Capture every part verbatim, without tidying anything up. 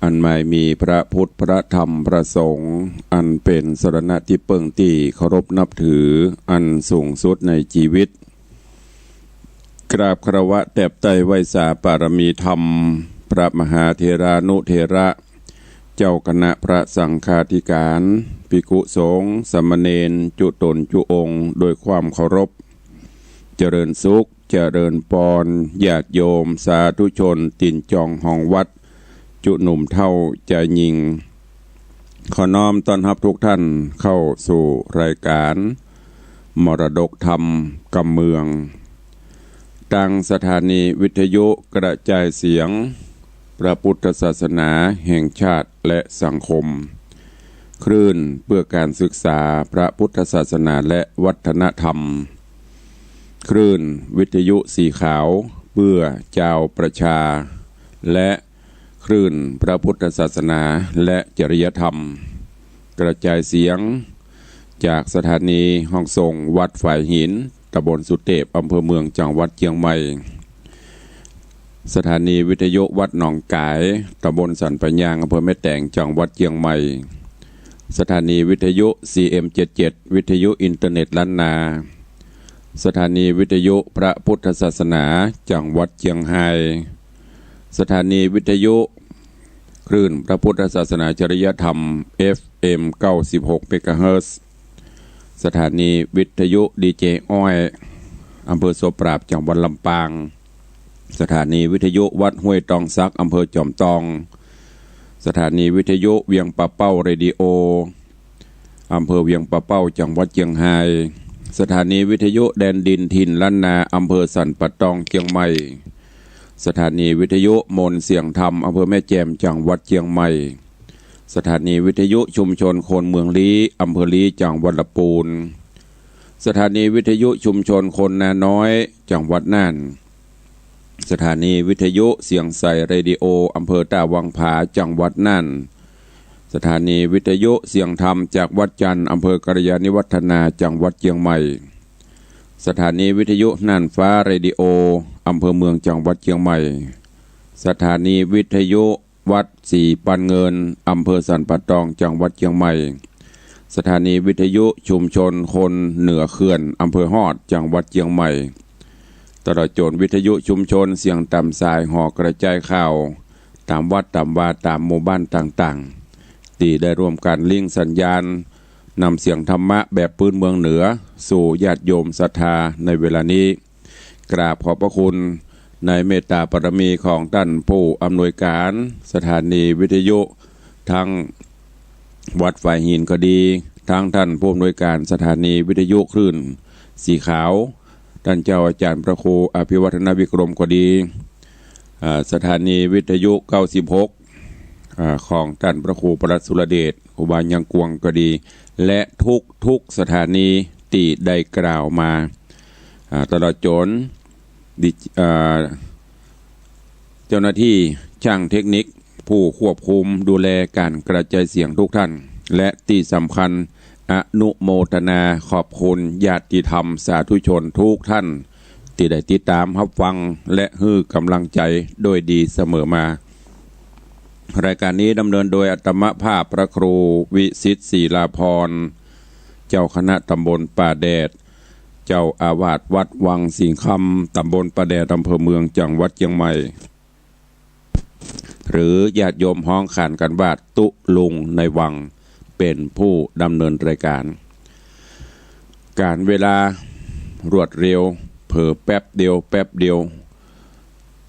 อันหมายมีพระพุทธ พระธรรม พระสงฆ์ อันเป๋นสรณะตี้เปิ้งตี้เคารพนับถืออันสูงสุดในจีวิต กราบคารวะแตบใต้ไหว้สาปารมีธรรม พระมหาเถรานุเถระ เจ้าคณะพระสังฆาธิการ ภิกขุสงฆ์ สามเณร จุ๊ต๋นจุ๊องค์ โดยความเคารพ เจริญสุข เจริญปอน ญาติโยม สาธุชน ตี๋นจองห้องวัด จุ๊หนุ่มเฒ่าจายญิง ขอน้อมต้อนฮับทุกท่านเข้าสู่รายการ มรดกธรรมกำเมือง ตางสถานีวิทยุกระจายเสียง พระพุทธศาสนาแห่งชาติและสังคม คลื่นเพื่อการศึกษาพระพุทธศาสนาและวัฒนธรรม คลื่นวิทยุสีขาวเพื่อจาวประชา และคลื่นพระพุทธศาสนาและจริยธรรม กระจายเสียงจากสถานีห้องส่งวัดฝายหิน ตำบลสุเตพ อำเภอเมือง จังหวัดเจียงใหม่ สถานีวิทยุวัดหนองก๋าย ตำบลสันป่ายยาง อำเภอแม่แตง จังหวัดเจียงใหม่ สถานีวิทยุ ซีเอ็มเจ็ดเจ็ด วิทยุอินเทอร์เน็ตล้านนา สถานีวิทยุพระพุทธศาสนา จังหวัดเจียงฮาย สถานีวิทยุคลื่นพระพุทธศาสนาจริยธรรม เอฟเอ็ม เก้าสิบหก เมกะเฮิรตซ์ สถานีวิทยุดีเจอ้อย อำเภอโสปราบ จังหวัดลำปาง สถานีวิทยุวัดห้วยตองสัก อำเภอจอมตอง สถานีวิทยุเวียงป่าเป้าเรดิโอ อำเภอเวียงป่าเป้า จังหวัดเจียงฮาย สถานีวิทยุแดนดินถิ่นล้านนา อำเภอสันป่าตอง เจียงใหม่ สถานีวิทยุมนต์เสียงธรรม อำเภอแม่แจ่ม จังหวัดเจียงใหม่ สถานีวิทยุชุมชนคนเมืองลี้ อำเภอลี้ จังหวัดลำปูน สถานีวิทยุชุมชนคนนาน้อย จังหวัดน่าน สถานีวิทยุเสียงใสเรดิโอ อำเภอต้าวังผา จังหวัดน่าน สถานีวิทยุเสียงธรรมจากวัดจันทร์ อำเภอกัลยาณิวัฒนา จังหวัดเจียงใหม่ สถานีวิทยุน่านฟ้าเรดิโอ อำเภอเมือง จังหวัดเจียงใหม่ สถานีวิทยุวัดสีปันเงิน อำเภอสันป่าตอง จังหวัดเจียงใหม่ สถานีวิทยุชุมชนคนเหนือเขื่อน อำเภอฮอด จังหวัดเจียงใหม่ ตลอดจ๋นวิทยุชุมชนเสียงต๋ามสายหอกระจายข่าว ต๋ามวัดต๋ามวาต๋ามหมู่บ้านต่างๆ ตี้ได้ร่วมกั๋นลิงก์สัญญาณ นำเสียงธรรมะแบบปื๊นเมืองเหนือ สู่ญาติโยมศรัทธาในเวลานี้ กราบขอบพระคุณในเมตตาบารมีของต้านผู้อำนวยการสถานีวิทยุ ตึงวัดฝายหินก็ดี ตึงต้านผู้อำนวยการสถานีวิทยุคลื่นสีขาว ต้านเจ้าอาจ๋ารย์พระครูอภิวัฒนวิกรมก็ดี อ่า สถานีวิทยุ เก้าสิบหก อ่า ของต้านพระครูประหลัดสุรเดช ครูบายังกวงก็ดี และทุกๆ สถานีตี้ได้กล่าวมา อ่า ตลอดจ๋น ดิ- อ่า เจ้าหน้าตี้จ้างเทคนิค ผู้ควบคุมดูแลก๋านกระจายเสียงทุกท่าน และตี้สำคัญ อนุโมทนาขอบคุณญาติธรรมสาธุชนทุกท่าน ตี้ได้ติดต๋ามฮับฟัง และหื้อก๋ำลังใจ๋โดยดีเสมอมา รายก๋านนี้ดำเนินโดยอาตมาภาพพระครูวิสิทธิ์ ศิลาภรณ์ เจ้าคณะต๋ำบลป่าแดด เจ้าอาวาสวัดวังสิงห์คำ ต๋ำบลป่าแดด อำเภอเมือง จังหวัดเจียงใหม่ หรือญาติโยมฮ้องขานกั๋นว่าตุ๊ลุงในวัง เป๋นผู้ดำเนินรายก๋าน ก๋าลเวลารวดเร็ว เผลอแป๊บเดียว แป๊บเดียว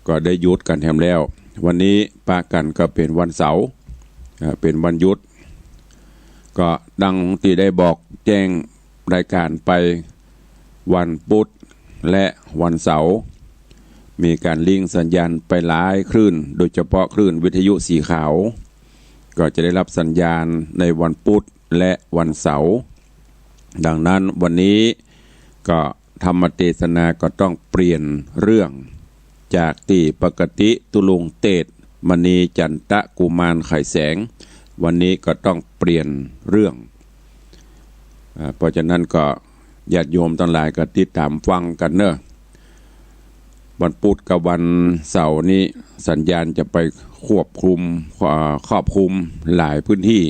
ก็ได้หยุดกั๋นแถมแล้ว วันนี้ปะกั๋นก็เป๋นวันเสาร์ อ่า เป๋นวันหยุด ก็ดังตี้ได้บอกแจ้งรายก๋านไป วันพุธและวันเสาร์ มีก๋านลิงก์สัญญาณไปหลายคลื่น โดยเฉพาะคลื่นวิทยุสีขาว ก็จะได้ฮับสัญญาณในวันพุธและวันเสาร์ ดังนั้นวันนี้ก็ธรรมเตสนาก็ต้องเปลี่ยนเรื่อง จากตี้ปกติตุ๊ลุงเตสน์มณีจันตะกุมารไขแสง วันนี้ก็ต้องเปลี่ยนเรื่อง อ่า เพราะฉะนั้นก็ญาติโยมตังหลายก็ติดต๋ามฟังกั๋นเนาะ วันพุธกับวันเสาร์นี้สัญญาณจะไปควบคุม เอ่อ ครอบคลุมหลายพื้นที่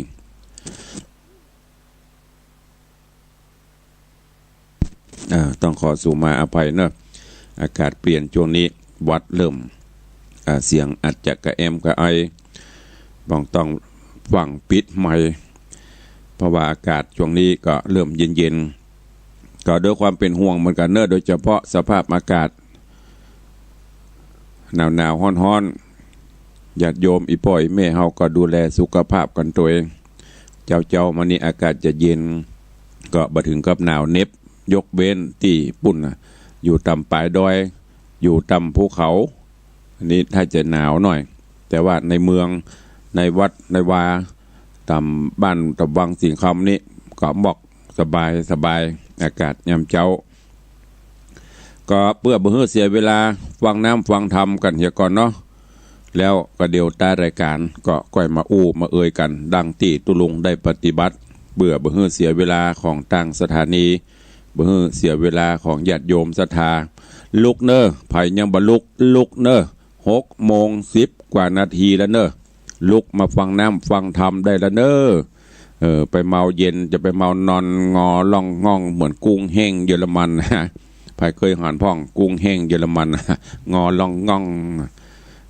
อ่า ต้องขอสุมาอภัยเนอะ อากาศเปลี่ยนช่วงนี้ หวัดเริ่ม อ่า เสียงอาจจะกระแอมกระไอ บ่ต้องฟั่งปิดไมค์ เพราะว่าอากาศช่วงนี้ก็เริ่มเย็นๆ ก็ด้วยความเป็นห่วงเหมือนกั๋นเนอะ โดยเฉพาะสภาพอากาศ หนาวๆ ฮ้อนๆ ญาติโยมอี่ป้ออี่แม่เฮาก็ดูแลสุขภาพกั๋นตวย เจ๊าๆ มานี่อากาศจะเย็น ก็บ่ถึงกับหนาวเหน็บ ยกเว้นตี้ปู๊นน่ะ อยู่ต๋ามป๋ายดอย อยู่ต๋ามภูเขา อันนี้ถ้าจะหนาวหน่อย แต่ว่าในเมือง ในวัด ในวา ต๋ามบ้าน ต๋ามวังสิงห์คำนี่ ก็หมอกสบายสบาย อากาศยามเจ๊า ก็เปื้อบ่หื้อเสียเวลา ฟังน้ำฟังธรรมกั๋นเหียก่อนเนาะ แล้วก็เดี๋ยวต้านรายก๋านก็ก้อยมาอู้มาเอ่ยกั๋น ดังตี้ตุ๊ลุงได้ปฏิบัติ เปื้อบ่หื้อเสียเวลาของตางสถานี บ่หื้อเสียเวลาของญาติโยมศรัทธา ลุกเน่อ ใผยังบ่ลุก ลุกเน่อ หกโมงสิบกว่านาทีแล้วเน่อ ลุกมาฟังน้ำฟังธรรมได้แล้วเน่อ เออ ไปเมาเย็น จะไปเมานอนงอล่องง่องเหมือนกุ้งแห้งเยอรมัน ใผเคยหันพ่อง กุ้งแห้งเยอรมัน งอล่องง่อง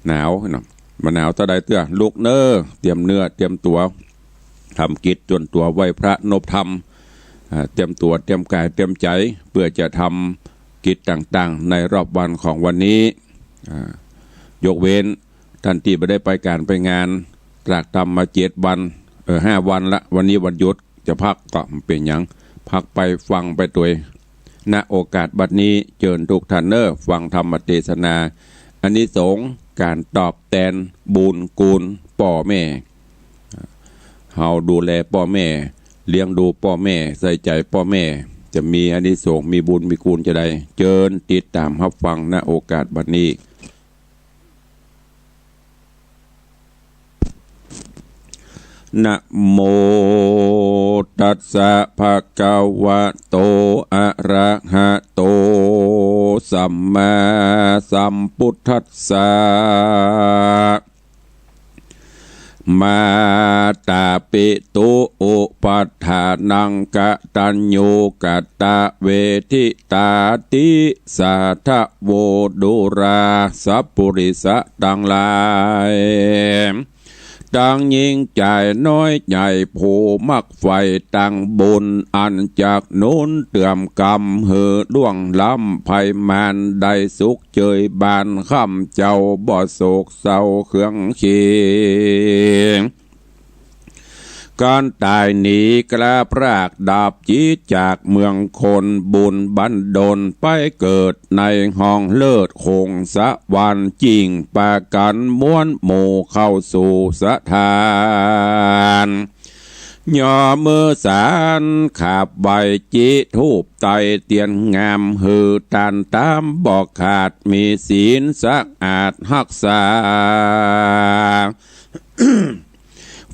หนาวเนาะ บ่หนาวเต้าใดเตื้อ ลุกเน่อ เตรียมเนื้อเตรียมตั๋ว ทำกิจส่วนตั๋วไหว้พระนบธรรม อ่า เตรียมตั๋วเตรียมก๋ายเตรียมใจ๋ เปื้อจะทำกิจต่างๆ ในรอบวันของวันนี้ อ่า ยกเว้นต้านตี้บ่ได้ไปก๋านไปงาน ตรากตรำมาเจ็ดวัน เออ ห้าวันละ วันนี้วันหยุด จะพักก็บ่เป๋นหยัง พักไปฟังไปตวย ณ โอกาสบัดนี้ เจิญกู้ต้านเน่อ ฟังธรรมเตสนา อานิสงส์ก๋านตอบแตนบุญคุณป้อแม่ เฮาดูแลป้อแม่ เลี้ยงดูป้อแม่ ใส่ใจ๋ป้อแม่ จะมีอานิสงส์ มีบุญมีคุณจาใด เจิญติดต๋ามฮับฟัง ณ โอกาสบัดนี้ นะโมตัสสะ ภะคะวะโต อะระหะโต สัมมาสัมพุทธัสสะ มาตาปิตุ อุปัฏฐานัง กตัญญูกตเวทิตา ติสาทะโว ดูรา สัพปุริสะตังหลาย ตังญิงใจ๋น้อยใหญ่ ผู้มักใฝ่ตังบุญ อันจักหนุนเตื้อมกำ หื้อล่วงล้ำภัยมาร ได้สุขเจยบาน ค่ำเจ้าบ่โศกเศร้าเคืองเคียง ก๋านต๋ายหนีกล้าพราก ดับจิตจากเมืองคน บุญบันดลไปเกิด ในห้องเลิศคงสวรรค์ จิ่งปากั๋นมวลหมู่เข้าสู่สถาน ย่อมือสานขาบไหว้ จิธูปไต้เตียนงาม หื้อต้านต๋ามบ่ขาด มีศีลสะอาดฮักษา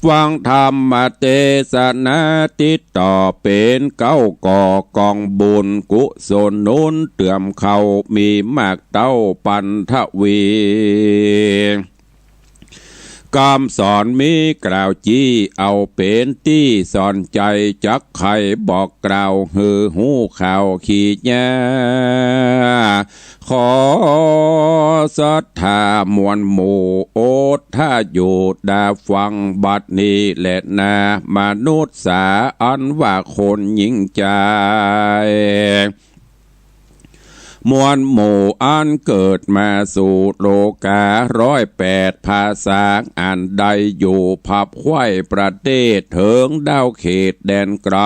ฟังธรรมเตสนา ติดต่อเป๋นเก๊าก่อกองบุญ กุศลหนุนเตื้อมเข้า มีมากเต้าปันทวี กำสอนมีกล่าวจี้ เอาเป๋นตี้สอนใจ๋ จักใค่บอกกล่าว หื้อฮู้ข่าวขี้เยียะ ขอศรัทธามวลหมู่ โอทะอยู่ดาฟังบัดนี้แลนา มนุษย์สาอันว่าคนญิงใจ๋ มวลหมู่อันเกิดมาสู่โลกา ร้อยแปดภาษา อันได้อยู่พับไขว้ประเทศ เถิงดาวเขตแดนไกล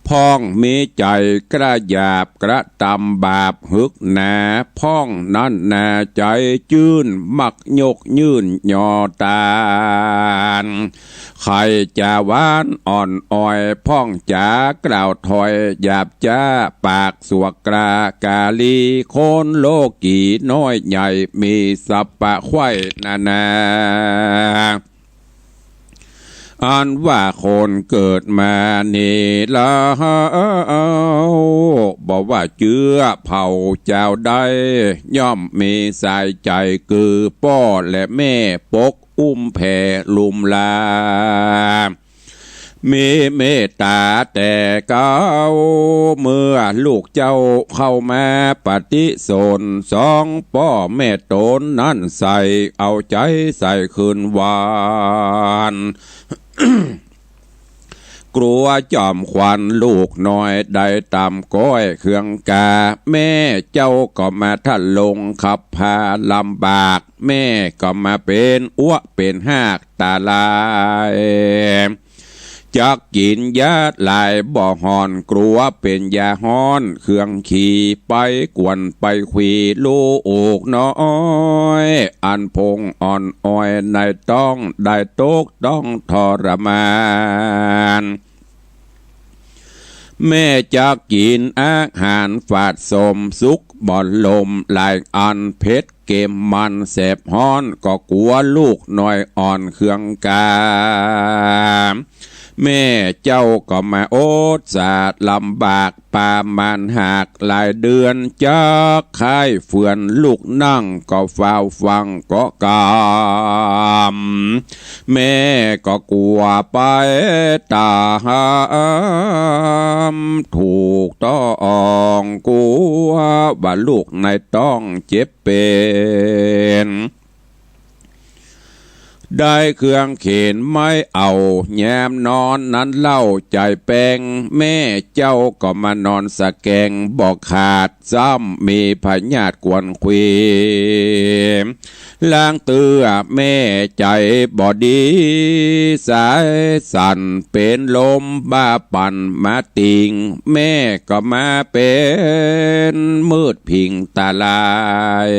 พ่องมีใจ๋กล้าหยาบกระตำบาป หึกหนาพ่องนั้นนา ใจ๋จื้นมักยกยื่นยอตาน ใค่จะหวานอ่อนอ่อย พ่องจ๋ากล่าวถอย หยาบจ๊าปากสวกกล้า กาลีคนโลกีน้อยใหญ่ มีสัพพะไขว้นานา เ อันว่าคนเกิดมานี้แล้ว บ่ว่าเจื้อเผ่าจาวใด ย่อมมีสายใจ๋คือป้อและแม่ปกอุ้มแผ่ลุมลา มีเมตต๋าแต่เก๊า เมื่อลูกเจ้าเข้ามาปฏิสนธิ์ สองป้อแม่ต๋นนั้นใส่ เอาใจ๋ใส่คืนหวาน กลัวจอมขวัญลูกน้อยได้ต๋ามก้อยเคืองกา แม่เจ้าก็มาทะลงขับพาลำบาก แม่ก็มาเป๋นอ้วเป๋นฮากต๋าลาย จักกิ๋นยาหลายบ่ห่อน กลัวเป๋นยาฮ้อนเคืองขี ไปกวนไปขวีลูกน้อย อันพงอ่อนอ้อยในต๊อง ได้ตกต้องทรมาน แม่จักกิ๋นอาหารฝาดสมสุกบ่ลม หลายอันเผ็ดเกมมันแสบฮ้อน ก็กลัวลูกน้อยอ่อนเคืองกา แม่เจ้าก็มาอดสาลำบากประมาณหากหลายเดือน จักไข้เฟือนลูกนั่งก็ฟ้าวฟังก็กำ แม่ก็กลัวไปต๋าม ถูกต้องกลัวว่าลูกในต๊องเจ็บเป๋น ได้เคืองเข็นไม้เอา ยามนอนนั้นเล่าใจ๋แปง แม่เจ้าก็มานอนสะแกงบ่ขาด ซ้ำมีพยาธิกวนขวี ลางเตื้อแม่ใจ๋บ่ดี สายสั่นเป๋นลมบ้าปั่นมาติ่ง แม่ก็มาเป๋นมืดผิงต๋าลาย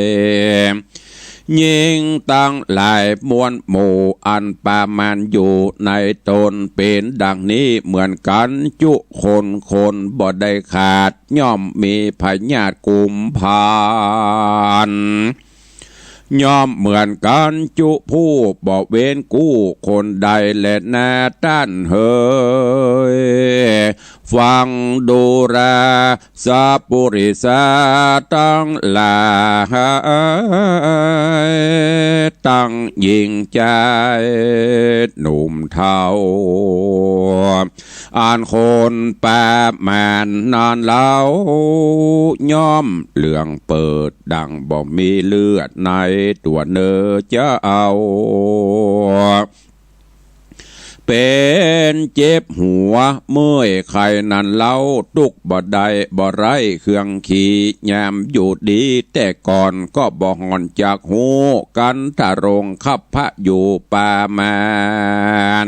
ยิ่งตังหลายมวลหมู่อันประมาณอยู่ในต๋นเป๋นดังนี้เหมือนกั๋นจุคน คนบ่ได้ขาด ย่อมมีพยาธิกุมพาน ย่อมเหมือนกั๋นจุผู้บ่เว้นกู้คนใดแลนาต้านเหย ฟังดูราสัปปุริสะตังหลาย ตังญิงจายหนุ่มเฒ่า อันคนประมาณนั้นเล่า ย่อมเหลืองเปิดดังบ่มีเลือดในตั๋วเน่อเจ้า เป๋นเจ็บหัวเมื่อยไข้นั้นเล่า ตุ๊กบ่ได้บ่ไร้เคืองขี ยามอยู่ดีแต่ก่อนก็บ่ห่อนจักฮู้ กันทะลงขับพะอยู่ประมาณ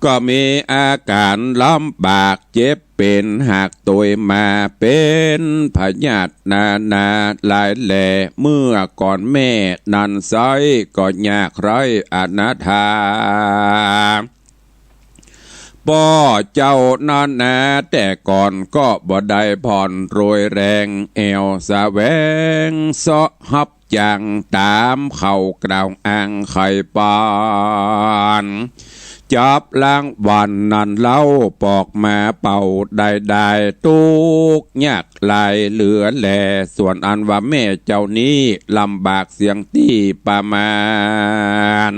ก็มีอาก๋านลำบากเจ็บเป๋น หากตวยมาเป๋นพยาธินานาหลายแล เมื่อก่อนแม่นั้นไซร้ก็ยากไร้อนาถา ป้อเจ้านั้นนาแต่ก่อนก็บ่ได้ผ่อนโรยแรง แอ่วแสวงเซาะฮับ จั่งต๋ามเขากล่าวอ้างไขปาน จับรางวัลนั้นเล่าปอกมาเป่าได้ได้ ตุ๊กข์ยากหลายเหลือแล ส่วนอันว่าแม่เจ้านี้ลำบากเสียงตี้ประมาณ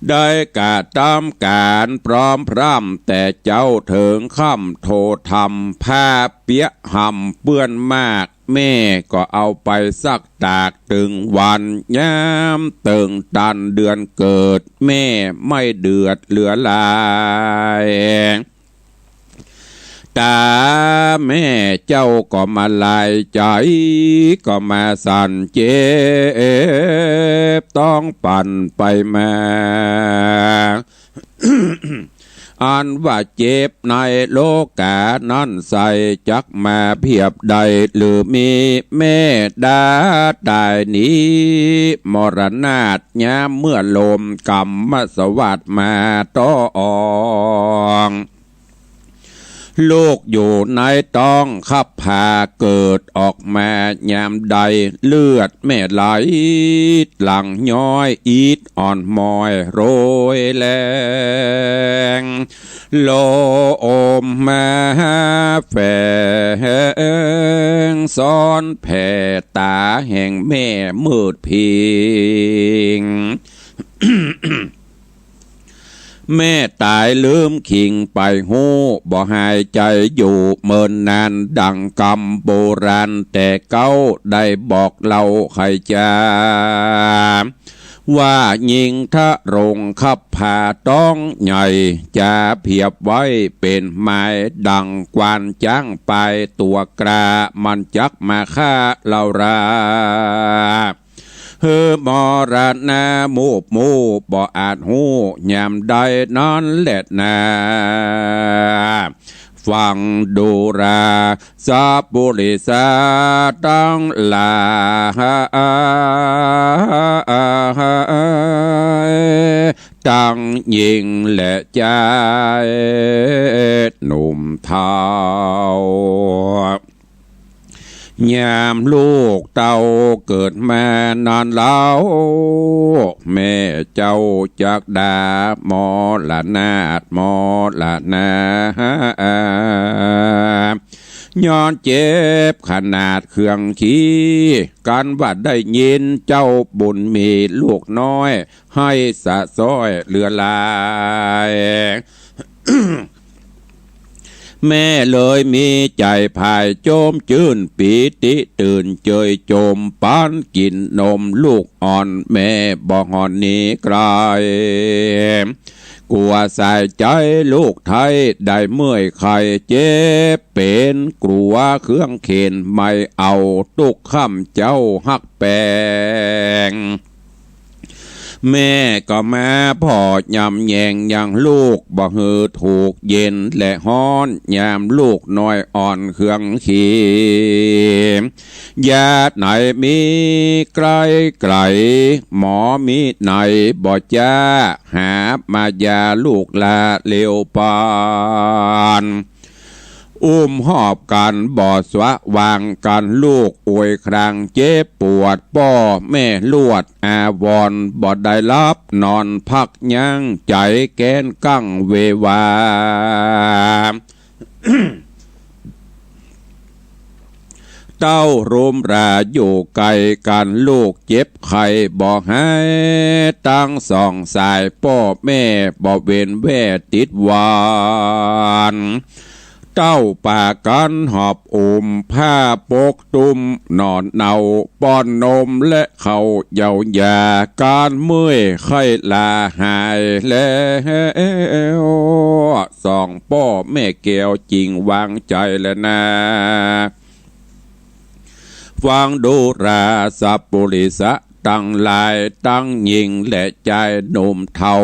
ได้กระตำก๋านพร้อมพร่ำแต่เจ๊าเถิงค่ำ โทธรรมผ้าเปียะห่ำเปื้อนมาก แม่ก็เอาไปซักตากตึงวัน ยามเติ่งตันเดือนเกิด แม่ไม่เดือดเหลือหลาย ต๋าแม่เจ้าก็มาลายใจ๋ ก็มาสั่นเจ็บ ต้องปั่นไปมา อันว่าเจ็บในโลก๋านั้นไซร้จักมาเพียบได้ หรือมีแม่ดาต๋ายหนีมรณาต ยามเมื่อลมกรรมสวัสดมาต้อง ลูกอยู่ในต๊องคับผา เกิดออกมายามใด เลือดแม่ไหลหลั่งย้อย อิดอ่อนมอยโรยแรง ลมมาแฝงซ้อนแผ่ต๋าแห่งแม่มืดพิง แม่ต๋ายลืมคิงไปฮู้ บ่หายใจ๋อยู่เมินนาน ดังกำโบราณแต่เก๊าได้บอกเล่าไขจา ว่าญิงทรงคับผาต๊องใหญ่ จ๋าเผียบไว้เป๋นหมาย ดังกวานจ๊างปายตั๋วกล้า มันจักมาฆ่าเฮารา หื้อมรณะมูบมูบ บ่อาจฮู้ยามใดนั้นแลนา ฟังดูราสัปปุริสะตังหลาย ตังญิงและจายหนุ่มเฒ่า ยามลูกเต้าเกิดมานั้นเล่า แม่เจ้าจักด๋ามรณาถมรณา ย้อนเจ็บขนาดเคืองขี้ กันว่าได้ยินเจ้าบุญมีลูกน้อย ไห้สะซ้อยเหลือหลาย แม่เลยมีใจ๋ผายโจ้มจื้น ปีติตื่นเจยโจม ปันกิ๋นนมลูกอ่อน แม่บ่ห่อนหนีไก๋ กั๋วสายใจ๋ลูกไท้ได้เมื่อยไข้ เจ็บเป๋นกั๋วเครื่องเข็ญ ไม่เอาตุ๊กข์ค่ำเจ้าฮักแปง แม่ก็มาผ่อยำแยงยังลูก บ่หื้อถูกเย็นและฮ้อน ยามลูกน้อยอ่อนเครื่องขี ยาไหนมีใก้ไก๋ หมอมีไหนบ่จ๊า หามายาลูกลาเร็วปาน อุ้มหอบกั๋นบ่สะหว่างกั๋น ลูกอวยครางเจ็บปวด ป้อแม่ลวดอาวรณ์ บ่ได้หลับนอนพักยั้ง ใจ๋แก๊นกั้งเววา เต้ารุมราอยู่ไก๋กั๋น ลูกเจ็บไข้บ่หาย ตังสองสายป้อแม่บ่เว้นแว่ติดหวั่น เต้าปากั๋นหอบอุ้มผ้าปกตุ้ม หนอนเนาป้อนนมและข้าวเยียวยา ก๋านเมื่อยไข้ลาหายแล้ว สองป้อแม่แก้วจึงวางใจ๋แลนา ฟังดูราสัปปุริสะตังหลาย ตังญิงและจายหนุ่มเฒ่า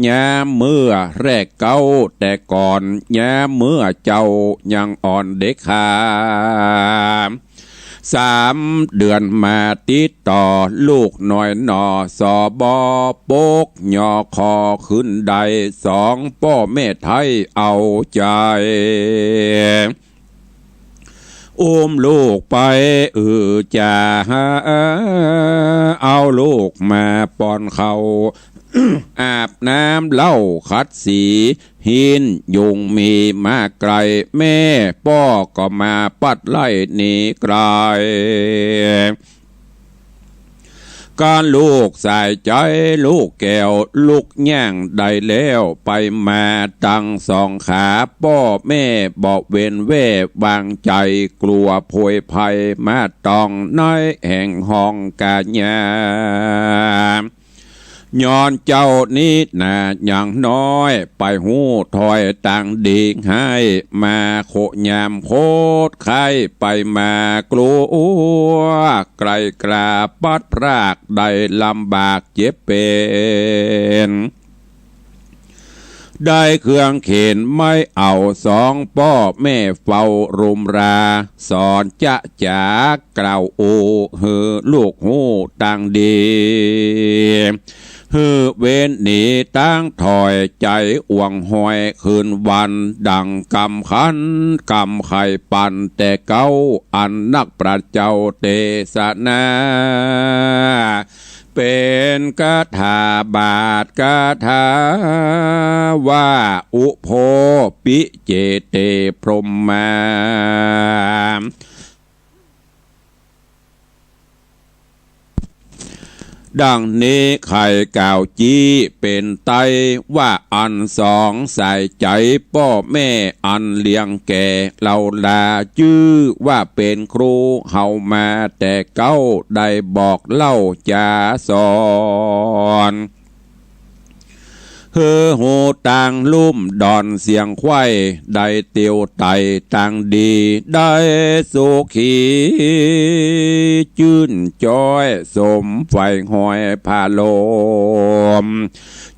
ยามเมื่อแรกเก๊าแต่ก่อน ยามเมื่อเจ้ายังอ่อนเด็กขา สามเดือนมาติดต่อ ลูกน้อยหน่อ สบ ปก ยอ คอขึ้นได้ สองป้อแม่ไท้เอาใจ๋ อุ้มลูกไป อือจ๋า เอาลูกมาป้อนข้าว อาบน้ำเล้าขัดสี หิ้นยุงมีมาไก๋ แม่ป้อก็มาปัดไล่หนีไก๋ ก๋านลูกสายใจ๋ลูกแก้ว ลุกย่างได้แล้วไปมาตังสองขา ป้อแม่บ่เว้นแว่วางใจ๋ กั๋วโผยภัยมาต้องในแห่งห้องก๋ายา ย้อนเจ้านี้นายังน้อย ไปฮู้ถ้อยตางดี ไห้มาโคยามโคตรไข้ ไปมากลัวไกลกล้าปัดพราก ได้ลำบากเจ็บเป๋น ได้เครื่องเข็ญไม่เอา สองป้อแม่เฝ้ารุมรา สอนจะจ๋ากล่าวอู้ หื้อลูกฮู้ตางดี หื้อเว้นหนีตางถ้อย ใจ๋อ่วงห้อยคืนวัน ดั่งกำขันกำไข่ปันแต่เก๊า อันนักปราชญ์เจ้าเตสนา เป๋นกถาบาทกถาว่า อุโภปิเจเตพรหมา ดังนี้ใค่กล่าวจี๊เป๋นไต้ว่า อันสองสายใจ๋ป้อแม่อันเลี้ยงแก่เฮาลา จื้อว่าเป๋นครูเฮามาแต่เก๊า ได้บอกเล่าจ๋าสอน หื้อฮู้ตางลุ่มดอนเสียงไขว้ ได้เตียวไต่ตางดี ได้สุขีจื้นจ๊อย สมใฝ่ห้อยผาลม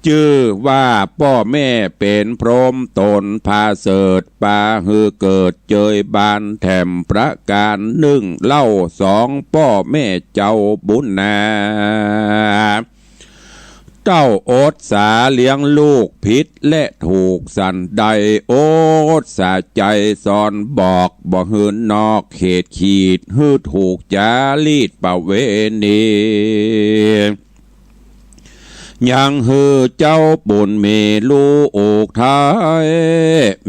จื้อว่าป้อแม่เป๋นพรหมต๋นผาเสริฐ ปาหื้อเกิดเจยบานแถมประก๋านนึ่งเล่า สองป้อแม่เจ้าบุญนา เต้าอดสาเลี้ยงลูกผิดและถูกสันใด อดสาใจ๋สอนบอก บ่หื้อนอกเขตขีด หื้อถูกจ๋ารีตประเวณี ยังหื้อเจ้าบุญมีลูกไท้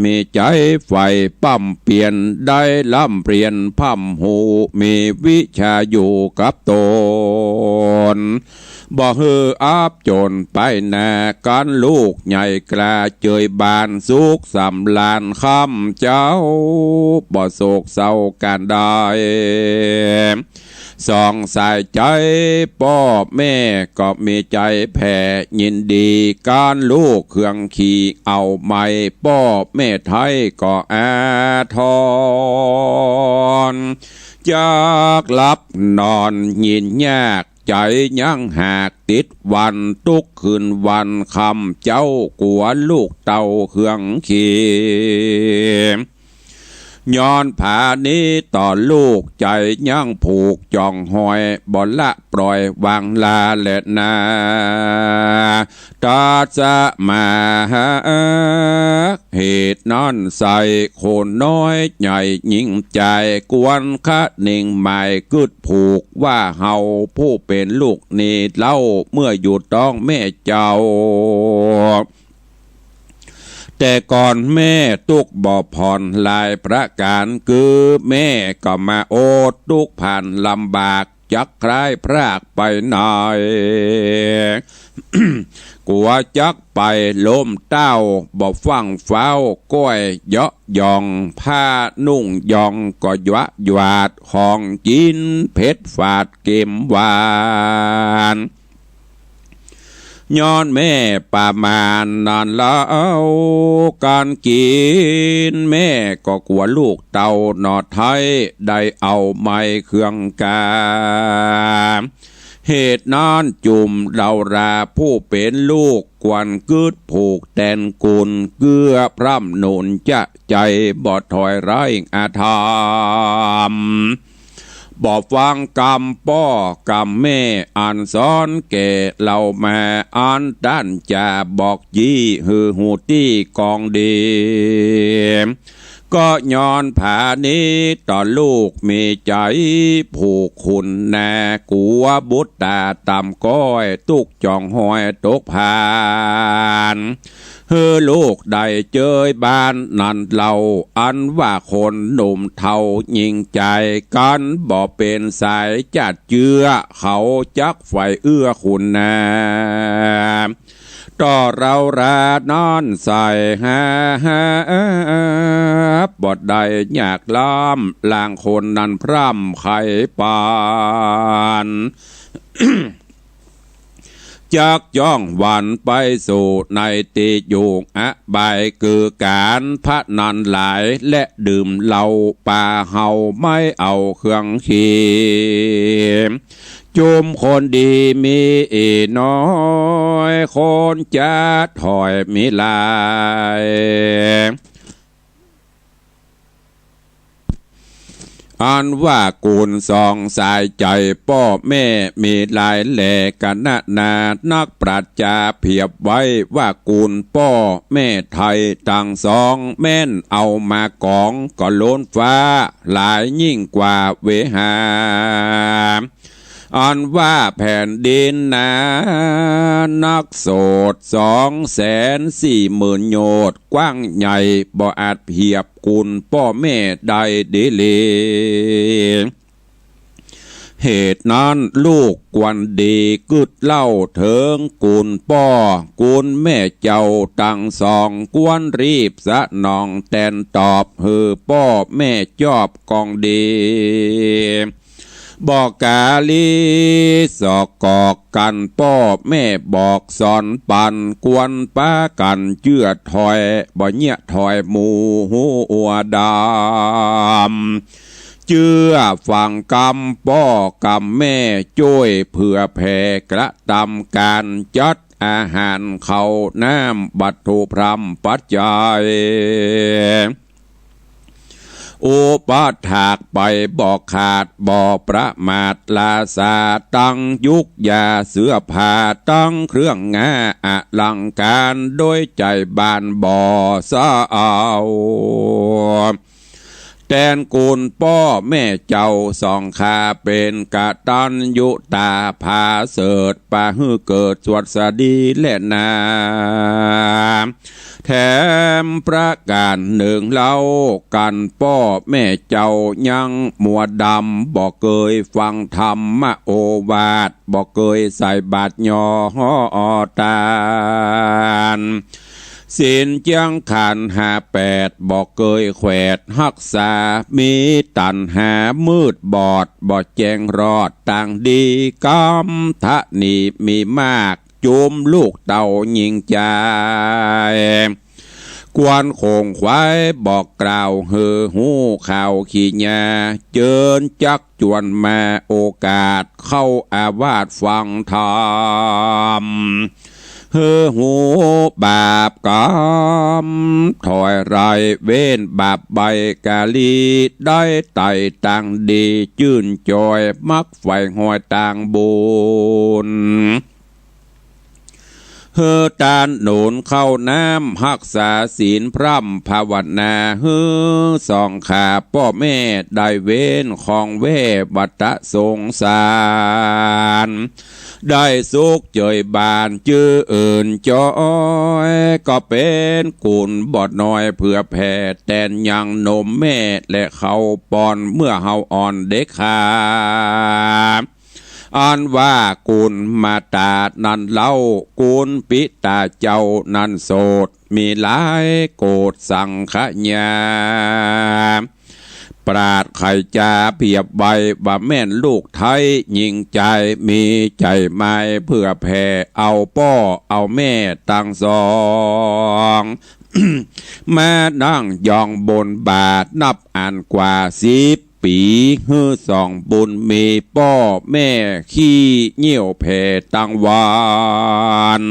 มีใจ๋ใฝ่ปร่ำเปรียญ ได้ร่ำเรียนพร่ำฮู้ มีวิชาอยู่กับต๋น บ่หื้ออับจ๋นไปหน้า กั๋นลูกใหญ่กล้าเจยบาน สุขสำราญค่ำเจ๊า บ่โศกเศร้าก๋านใด สองสายใจ๋ป้อแม่ก็มีใจ๋แผ่ยินดี กั๋นลูกเคืองขีเอาใหม่ ป้อแม่ไท้ก็อาทร จักหลับนอนยินยาก ใจ๋ยังหากติดหวั่น ตุ๊กคืนวันค่ำเจ๊า กั๋วลูกเต้าเคืองขี ย้อนผานี้ต่อลูก ใจ๋ยังผูกจ่องห้อย บ่ละปล่อยวางลาแลนา ตัสมา เหตุนั้นใส่คนน้อยใหญ่หญิงจาย ควรคะเน่งหมายกึ๊ดผูก ว่าเฮาผู้เป๋นลูกนี้เล่า เมื่ออยู่ต๊องแม่เจ้า แต่ก่อนแม่ตุ๊กบ่ผ่อนหลายประก๋าน คือแม่ก็มาอดตุ๊กผ่านลำบาก จักคล้ายพรากไปไหน กั๋วจักไปล้มเต้า บ่ฟั่งฟ้าวก้อยเยาะหย่อง ผ้านุ่งยองก็หยวะหยวาด ของกิ๋นเผ็ดฝาดเกมหวาน ย้อนแม่ประมาณนั้นเล่า ก๋านกิ๋นแม่ก็กั๋วลูกเต้าหนอไท้ ได้เอาไม้เคืองกา เหตุนั้นจุ่มเฮาราผู้เป๋นลูก ควรกึ๊ดผูกแตนกุณ เกื้อพร่ำหนุนจะใจ๋ บ่ถอยไร้อาธรรม บ่ฟังกำป้อกำแม่ อันสอนแก่เฮามา อันต้านจะบอกจี้ หื้อฮู้ตี้กองดี ก็ย้อนผานี้ต่อลูกมีใจ๋ผูกคุณนา กั๋วบุตรต๋าต่ำก้อย ตุ๊กจ่องห้อยตกผ่าน หื้อลูกได้เจยบานนั้นเล่า อันว่าคนหนุ่มเฒ่าหญิงจาย กั๋นบ่เป๋นสายจาติเจื้อ เขาจักใฝ่เอื้อคุณนา ต่อเฮารานั้นใส่หา บ่ได้ยากล้ำ ลางคนนั้นพร่ำไขปัน จักจ้องหวั่นไปสู่ในตี้อยู่อบาย คือก๋านพนันหลายและดื่มเหล้า ปาเฮาไม่เอาเคืองขี จุมคนดีมีอี้น้อย คนจะถอยมีหลาย เ อันว่ากุ๋นสองสายใจ๋ป้อแม่มีหลายแล กะนานานักปรัชญาเปรียบไว้ว่ากุ๋นป้อแม่ไทยตังสอง แม่นเอามากองก็ล้นฟ้าหลายยิ่งกว่าเวหา อันว่าแผ่นดินนานักโสดสองแสนสี่หมื่นโยชน์ กว้างใหญ่บ่อาจเปรียบกุ๋นป้อแม่ได้ดีหลี เหตุนั้นลูกควรดีกึ๊ดเล่าเถิงกุ๋นป้อกุ๋นแม่เจ้าตังสอง ควรรีบสนองแตนตอบหื้อป้อแม่จอบกองดี บ่กาลีสอกกอกกั๋น ป้อแม่บอกสอนปัน ควรปากั๋นเจื้อถอย บ่เยียะถอยหมู่หัวดำ เจื้อฟังกำป้อกำแม่ จ้วยเผื่อแผ่กระตำก๋าน จัดอาหารข้าวน้ำวัตถุพร่ำปัจจัย อุปถากไปบ่ขาดบ่ประมาท ราษาตังยุกยาเสื้อผ้าตังเครื่องงาอลังก๋าน โดยใจ๋บานบ่เศร้า แตนกุ๋นป้อแม่เจ้าสองข้า เป๋นกตัญญูตาผาเสริฐ ปาหื้อเกิดสวัสดีแลนา แถมประก๋านนึ่งเล่ากั๋น ป้อแม่เจ้ายังมัวดำ บ่เกยฟังธรรมโอวาท บ่เกยใส่บาตรยอตาน ศีลเจียงขันธ์ห้าแปด บ่เกยแขวดฮักษา มีตัณหามืดบอด บ่แจ้งรอดตางดี กำตะหนี่มีมาก จุมลูกเต้าญิงจาย ควรขงขวายบอกกล่าวหื้อฮู้ข่าวขี้ยา เจิญจักจวนมาโอกาส เข้าอาวาสฟังธรรม หื้อฮู้บาปก๋รรม ถอยไรเว้นบาปใบ้กาลี ได้ไต่ตางดี จื้นจอยมักใฝ่ฮอยตางบุญ หื้อตานหนุนข้าวน้ำ ฮักษาศีลพร่ำภาวนา หื้อสองข้าป้อแม่ได้เว้นของแว่วัฏสงสาร ได้สุขเจยบานจื้นจอย ก็เป๋นกุ๋นบ่น้อยเผื่อแผ่ แตนยังนมแม่และข้าวป้อน เมื่อเฮาอ่อนเด็กขา อันว่ากุ๋นมาตานั้นเล่า กุ๋นปิตาเจ้านั้นโสด มีหลายโกฏสังขยา ปราชญ์ไขจาเปรียบไว้ว่าแม่นลูกไท้ญิงจาย มีใจ๋หมายเผื่อแผ่ เอาป้อเอาแม่ตังสอง มานั่งยองบนบ่านับอันกว่าสิบปี๋ หื้อสองบุญมีป้อแม่ขี้เยี่ยวแผ่ตังวัน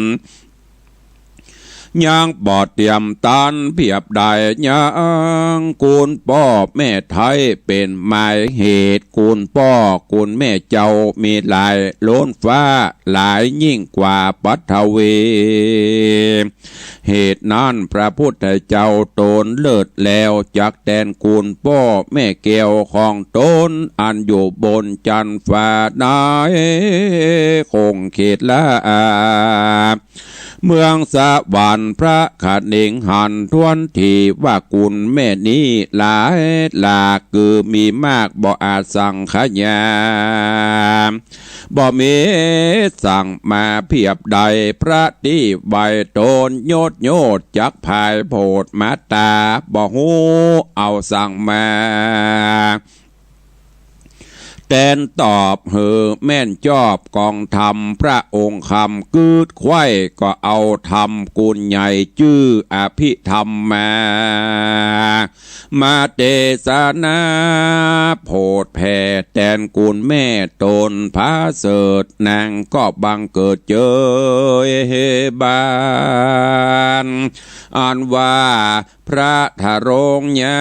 ยังบ่เตรียมตันเปรียบได้ยัง กุ๋นป้อแม่ไท้เป๋นหมายเหตุ กุ๋นป้อกุ๋นแม่เจ้ามีหลายล้นฟ้าหลายยิ่งกว่าปัทวี เหตุนั้นพระพุทธเจ้าตนเลิศแล้ว จักแตนกุ๋นป้อแม่แก้วของตน อันอยู่บนจันทร์ฟ้าในคงเขตละ เมืองสวรรค์พระคณิงหันทวนทีว่ากุ๋นแม่นี้หลายหลาก คือมีมากบ่อาจสังขยา บ่มีสังมาเปรียบได้ พระตี้ไหว้ตนยศโยชน์จักพายโผดมาตา บ่ฮู้เอาสังมา เ แตนตอบหื้อแม่นจอบ กองธรรมพระองค์คำ กึ๊ดไขว้ก็เอาธรรมกูลใหญ่ จื้ออภิธรรมมา มาเตสนาโผดแผ่ แตนกูลแม่ต๋นผาเสริฐ นางก็บังเกิดเจยบาน อันว่า พระทรงญา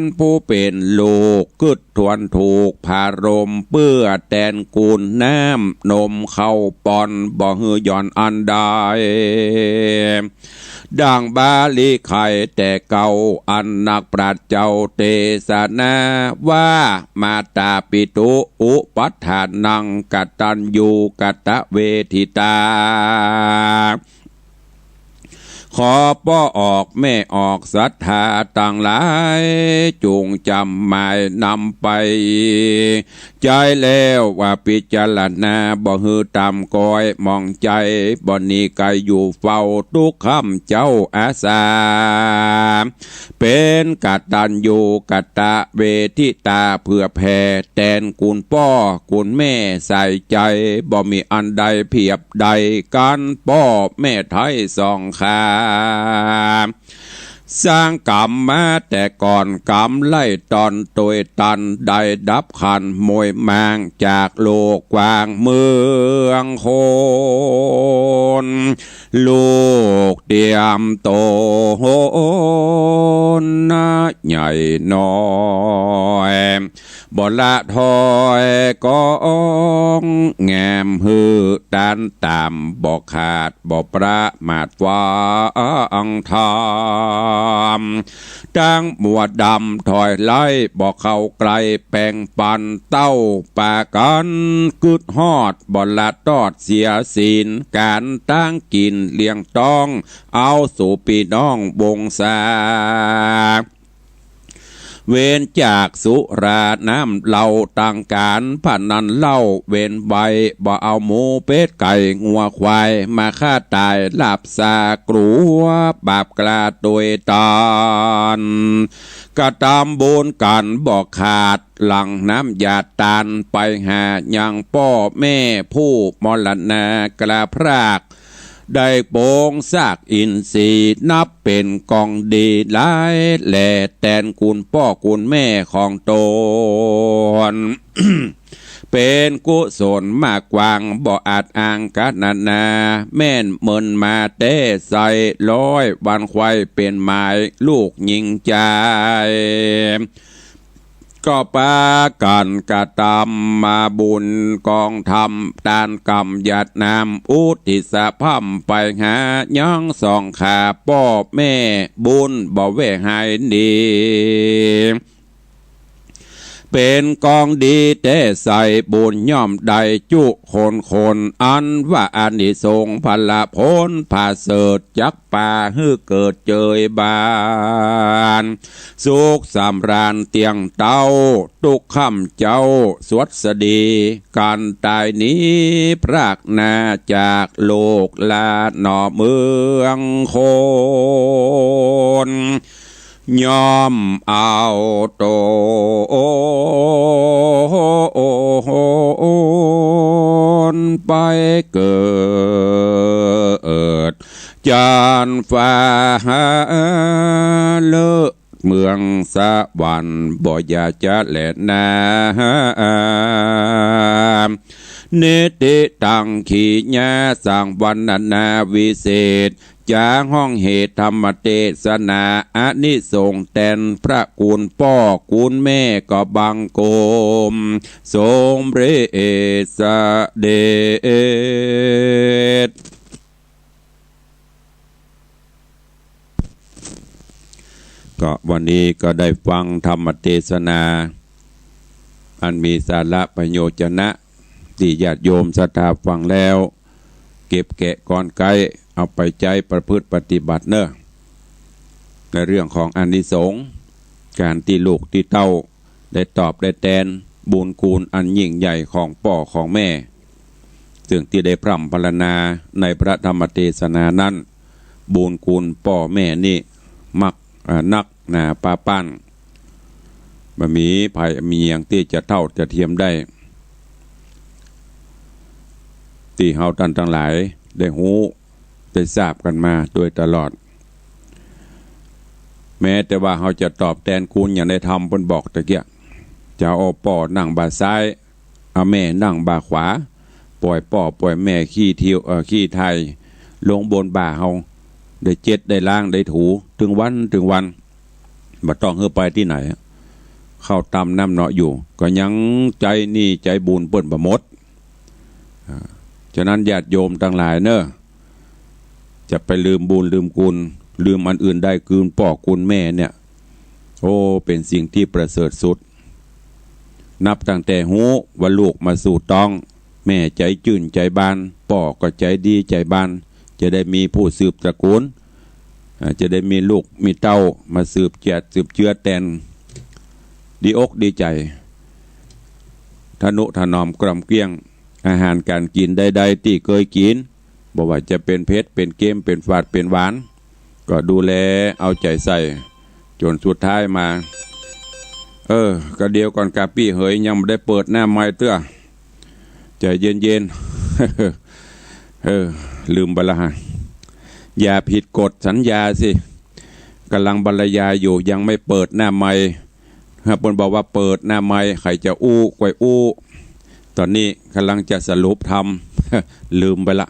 ณผู้เป๋นลูก กึ๊ดทวนถูกผารม เปื้อแตนกูลน้ำนมข้าวป้อน บ่หื้อหย่อนอันใด ดังบาลีไขแต่เก่า อันนักปราชญ์เจ้าเตสนาว่า มาตาปิตุอุปัฏฐานัง กตัญญูกตเวทิตา ขอป้อออกแม่ออกศรัทธาตังหลาย จุ่งจ๋ำหมายนำไป ใจ๊แล้วว่าพิจารณา บ่หื้อต่ำก้อยหมองใจ๋ บ่หนีไก๋อยู่เฝ้า ตุ๊กค่ำเจ้าอาสา เป๋นกตัญญูกตเวทิตา เผื่อแผ่แตนกูลป้อกูลแม่ใส่ใจ๋ บ่มีอันใดเปียบใดกั๋น ป้อแม่ไท้สองข้า สร้างกรรมมาแต่ก่อน กรรมไล่ตอนตวยตัน ได้ดับขันธ์มวยมาง จากโลกกว้างเมืองคน ลูกเตียมโตนะใหญ่น้อย บ่ละถอยกองแงม หื้อตานต๋ามบ่ขาด บ่ประมาทฟังธรรม ตั้งมัวดำถอยไล่ บ่เข้าใก้แป๋งปัน เต้าปากั๋นกึ๊ดฮอด บ่ละตอดเสียศีล ก๋านตั้งกิ๋นเลี้ยงต๊อง เอาสู่ปี้น้องวงศา เว้นจากสุราน้ำเหล้า ตังก๋านพนันเหล้าเว้นไว้ บ่เอาหมูเป็ดไก่งัวควาย มาฆ่าต๋ายลับสากลัว บาปกล้าตวยตาน กระตำบุญกั๋นบ่ขาด หลั่งน้ำหยาดตาน ไปหายังป้อแม่ผู้มรณากล้าพราก ได้ปงซากอินทรีย์ นับเป๋นกองดีหลายแล แตนกูลป้อกูลแม่ของต๋น เป๋นกุศลมากกว้าง บ่อาจอ้างกะนะนา แม่นเมินมาแต่ใส ร้อยวันไขว้เป๋นหมาย ลูกหญิงจาย ก็ปากั๋นกระตำมาบุญกองธรรม ตานกำหยาดน้ำ อุทิศพร่ำไปหายังสองข้า ป้อแม่บุญบ่แว่หายหนี เป๋นกองดีแต่ใส บุญย่อมได้จุคนคน อันว่าอานิสงส์ผละผลผาเสริฐ จักปาหื้อเกิดเจยบาน สุขสำราญเตี้ยงเต้า ตุ๊กค่ำเจ้าสวัสดี ก๋านต๋ายหนีพรากหน้า จากโลกลาหน่อเมืองคน ย่อมเอาต๋นไปเกิดจันทร์ฟ้าเลิศ เมืองสวรรค์บ่อย่าจะแลนา เนติตัง ขีญาสัง วรรณนาวิเศษ จ๋าห้องเหตุธรรมเตสนา อานิสงส์แตนพระกูลป้อกูลแม่ก็บังคมสมเร็จเสด็จ ก็วันนี้ก็ได้ฟังธรรมเตสนา อันมีสาระประโยชน์นะ ตี้ญาติโยมศรัทธาฟังแล้ว เก็บแกะกลไกเอาไปใจ๊ประพฤติปฏิบัติเน่อ ในเรื่องของอานิสงส์ ก๋านตี้ลูกตี้เต้าได้ตอบได้แตนบุญคุณอันยิ่งใหญ่ของป้อของแม่ ซึ่งตี้ได้พร่ำพรรณนาในพระธรรมเตสนานั้น บุญคุณป้อแม่นี้มัก อ่า นักหนาปาปัน บ่มีใผมีหยังตี้จะเท่าจะเทียมได้ ตี้เฮาต้านตังหลายได้ฮู้ได้ทราบกั๋นมาโดยตลอด แม้แต่ว่าเฮาจะตอบแตนคุณอย่างในธรรมเปิ้นบอกตะเกียะ จะเอาป้อนั่งบ่าซ้าย เอาแม่นั่งบ่าขวา ป่อยป้อป่อยแม่ขี้เตียว เอ่อ ขี้ไถ่ลงบนบ่าเฮา ได้เจ็ดได้ล้างได้ถู ตึงวันตึงวัน บ่ต้องหื้อไปตี้ไหน ข้าวตำน้ำเนาะอยู่ ก็ยังใจ๊หนี้ใจ๊บุญเปิ้นบ่หมด อ่า ฉะนั้นญาติโยมตังหลายเน่อ จะไปลืมบุญลืมคุณ ลืมอันอื่นได้ คืนป้อคืนแม่เนี่ย โอ้ เป๋นสิ่งตี้ประเสริฐสุด นับตั้งแต่ฮู้ว่าลูกมาสู่ต๊อง แม่ใจ๋จื้นใจ๋บาน ป้อก็ใจ๋ดีใจ๋บาน จะได้มีผู้สืบตระกูล อ่า จะได้มีลูกมีเต้ามาสืบเจื้อ สืบเจื้อแตน ดีอกดีใจ๋ ทะนุถนอมกล่อมเกลี้ยง อาหารก๋านกิ๋นใดๆ ตี้เกยกิ๋น บ่ว่าจะเป๋นเผ็ด เป๋นเค็ม เป๋นฝาด เป๋นหวาน ก็ดูแลเอาใจ๋ใส่ จ๋นสุดท้ายมา เออ กะเดี๋ยวก่อนกาปี้เหย ยังบ่ได้เปิดหน้าไมค์เตื้อ ใจ๋เย็นๆ เออ ลืมไปละฮะ อย่าผิดกฎสัญญาสิ ก่ำลังบรรยายอยู่ ยังไม่เปิดหน้าไมค์ หากเปิ้นบอกว่าเปิดหน้าไมค์ ใผจะอู้ก็อู้ ต๋อนนี้ก่ำลังจะสรุปธรรม ลืมไปละ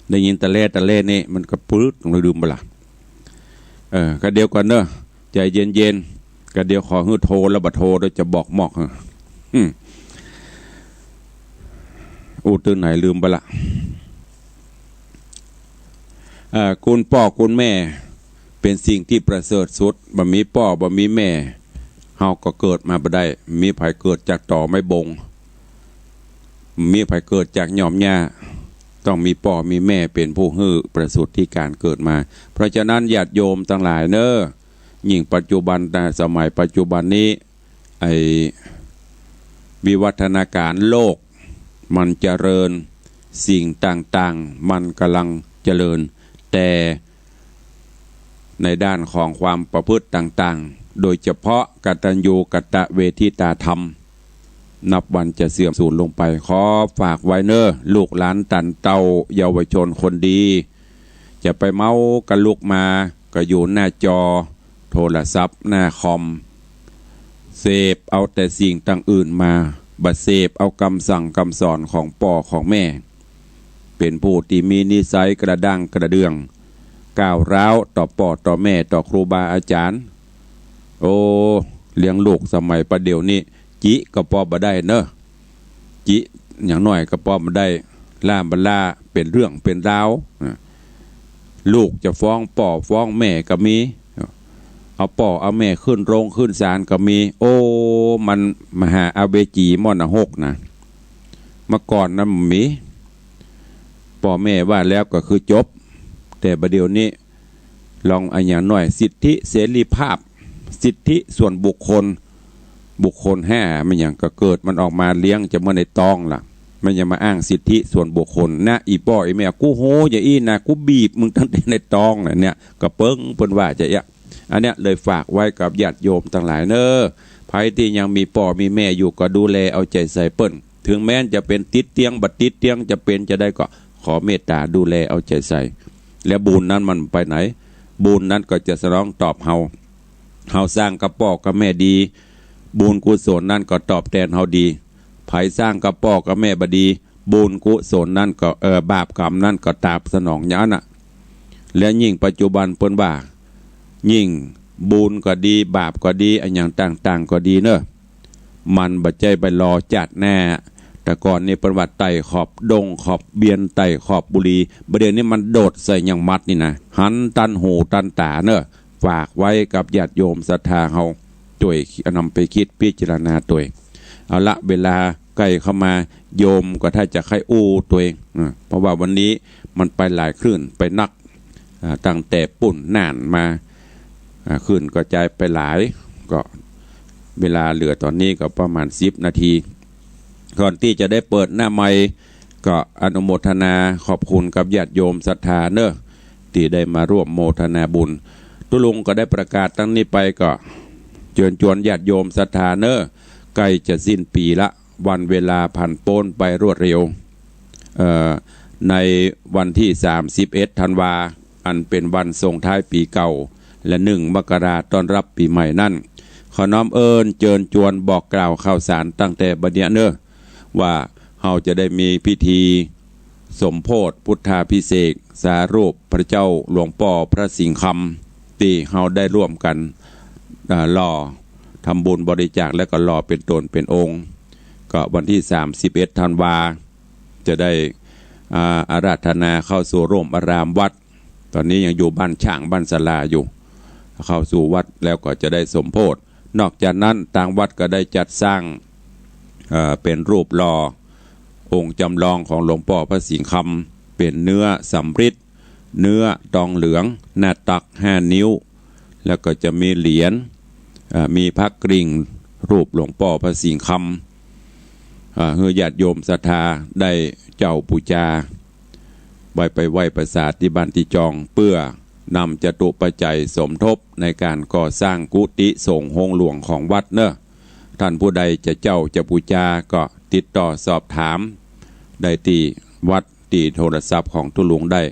ได้ยินตะแล่ตะแล่นี่ มันก็ปื๊ด ลืมไปละ เออ กะเดี๋ยวก่อนเน่อ ใจ๋เย็นๆ กะเดี๋ยวขอหื้อโทร แล้วบ่โทรเดี๋ยวจะบอกมอก อืม อู้ตึงไหนลืมไปละ เอ่อ คุณป้อคุณแม่ เป๋นสิ่งตี้ประเสริฐสุด บ่มีป้อบ่มีแม่ เฮาก็เกิดมาบ่ได้ บ่มีใผเกิดจากตอไม้บง บ่มีใผเกิดจากหย่อมหญ้า ต้องมีป้อมีแม่เป๋นผู้หื้อประสูติการเกิดมา เพราะฉะนั้นญาติโยมตังหลายเน่อ ยิ่งปัจจุบันนะ สมัยปัจจุบันนี้ ไอ้วิวัฒนาการโลกมันเจริญ สิ่งต่างๆ มันก่ำลังเจริญ แต่ในด้านของความประพฤติต่างๆ โดยเฉพาะกตัญญูกตเวทิตาธรรม นับวันจะเสื่อมสูญลงไป ขอฝากไว้เน่อ ลูกหลานต้านเต้าเยาวชนคนดี จะไปเมาก็ลุกมา ก็อยู่หน้าจอโทรศัพท์ หน้าคอม เสพเอาแต่สิ่งต่างอื่นมา บ่เสพเอากำสั่งกำสอนของป้อของแม่ เป๋นผู้ตี้มีนิสัยกระด้างกระเดื่อง ก้าวร้าวต่อป้อต่อแม่ ต่อครูบาอาจ๋ารย์ โอ้ เลี้ยงลูกสมัยปะเดี่ยวนี้ จิก็ปอบ่ได้เน่อ จิอย่างน้อยก็ปอบ่ได้ ล่ามบ่ล่าเป๋นเรื่องเป๋นราว อ่ะ ลูกจะฟ้องป้อฟ้องแม่ก็มี เอาป้อเอาแม่ขึ้นโรงขึ้นศาลก็มี โอ้ มันมหาอเวจีม่อนหกนะ เมื่อก่อนนั้นบ่มี ป้อแม่ว่าแล้วก็คือจบ แต่บ่าเดี่ยวนี้ ลองอะหยังหน้อย สิทธิเสรีภาพ สิทธิส่วนบุคคล บุคคลห้า มันหยังก็เกิดมันออกมาเลี้ยงจะเมื่อในต๊องล่ะ มันยังมาอ้างสิทธิส่วนบุคคลนะ อี่ป้ออี่แม่ กูฮู้อย่างอี้นะ กูบีบมึงตั้งแต่ในต๊องแหละเนี่ย ก็เปิ้งเปิ้นว่าจะเอี้ย อันเนี้ยเลยฝากไว้กับญาติโยมตังหลายเน่อ ใผตี้ยังมีป้อมีแม่อยู่ก็ดูแลเอาใจ๋ใส่เปิ้น ถึงแม้นจะเป๋นติดเตียงบ่ติดเตียง จะเป๋นจะใดก็ขอเมตต๋าดูแลเอาใจ๋ใส่ แล้วบุญนั้นมันไปไหน บุญนั้นก็จะสนองตอบเฮา เฮาสร้างกับป้อกับแม่ดี บุญกุศลนั้นก็ตอบแตนเฮาดี ใผสร้างกับป้อกับแม่บ่ดี บุญกุศลนั้นก็ เอ่อ บาปกรรมนั้นก็ตอบสนองอย่างนั้นน่ะ และยิ่งปัจจุบันเปิ้นว่า ยิ่งบุญก็ดี บาปก็ดี อะหยังต่างๆ ก็ดีเน่อ มันบ่ใจ้ไปรอจาติหน้า แต่ก่อนนี้เปิ้นว่าไต่ขอบดงขอบเวียน ไต่ขอบบุรี บ่าเดี่ยวนี้มันโดดใส่หยังหมัดนี่นะ หันตันหูตันต๋าเน่อ ฝากไว้กับญาติโยมศรัทธาเฮา จ้วยนำไปกึ๊ดพิจารณาตวย เอาละ เวลาใก้เข้ามา โยมก็ถ้าจะใค่อู้ตวย อ่า เพราะว่าวันนี้มันไปหลายคลื่นไปนัก อ่า ตั้งแต่ปู๊นน่านมา อ่า คลื่นกระจายไปหลาย ก็เวลาเหลือต๋อนนี้ก็ประมาณสิบนาที ก่อนตี้จะได้เปิดหน้าไมค์ ก็อนุโมทนาขอบคุณกับญาติโยมศรัทธาเน่อ ตี้ได้มาร่วมโมทนาบุญ ตุ๊ลุงก็ได้ประกาศตั้งนี้ไปก็ เจิญจวนญาติโยมศรัทธาเน่อ ใก้จะสิ้นปี๋ละ วันเวลาผ่านป๊นไปรวดเร็ว เอ่อ ในวันตี้สามสิบเอ็ดธันวา อันเป๋นวันส่งท้ายปี๋เก่า และหนึ่งมกราต้อนฮับปี๋ใหม่นั้น ขอน้อมเอิ้นเจิญจวนบอกกล่าวข่าวสารตั้งแต่บัดเนี้ยเน่อ ว่าเฮาจะได้มีพิธีสมโภชพุทธาภิเษกสารูปพระเจ้าหลวงป้อพระสิงห์คำ ตี้เฮาได้ร่วมกั๋น อ่า หล่อ ทำบุญบริจาค แล้วก็หล่อเป๋นต๋นเป๋นองค์ ก็วันตี้สามสิบเอ็ดธันวา จะได้ อ่า อาราธนาเข้าสู่ร่มอารามวัด ต๋อนนี้ยังอยู่บ้านฉ้างบ้านศาลาอยู่ เข้าสู่วัดแล้วก็จะได้สมโภช นอกจากนั้นตางวัดก็ได้จัดสร้าง เอ่อ เป๋นรูปหล่อองค์จำลองของหลวงป้อพระสิงห์คำ เป๋นเนื้อสำริด เนื้อตองเหลือง หน้าตักห้านิ้ว แล้วก็จะมีเหรียญ เอ่อ มีพระกริ่งรูปหลวงป้อพระสิงห์คำ เอ่อ หื้อญาติโยมศรัทธาได้เจ้าบูชา ไว้ไปไหว้ประสาทตี้บ้านตี้จอง เปื้อนำจตุปัจจัยสมทบในก๋านก่อสร้างกุฏิสงฆ์โฮงหลวงของวัดเน่อ ท่านผู้ใดจะเจ้าจะบูชาก็ติดต่อสอบถามได้ตี้วัดตี้โทรศัพท์ของตุ๊ลุงได้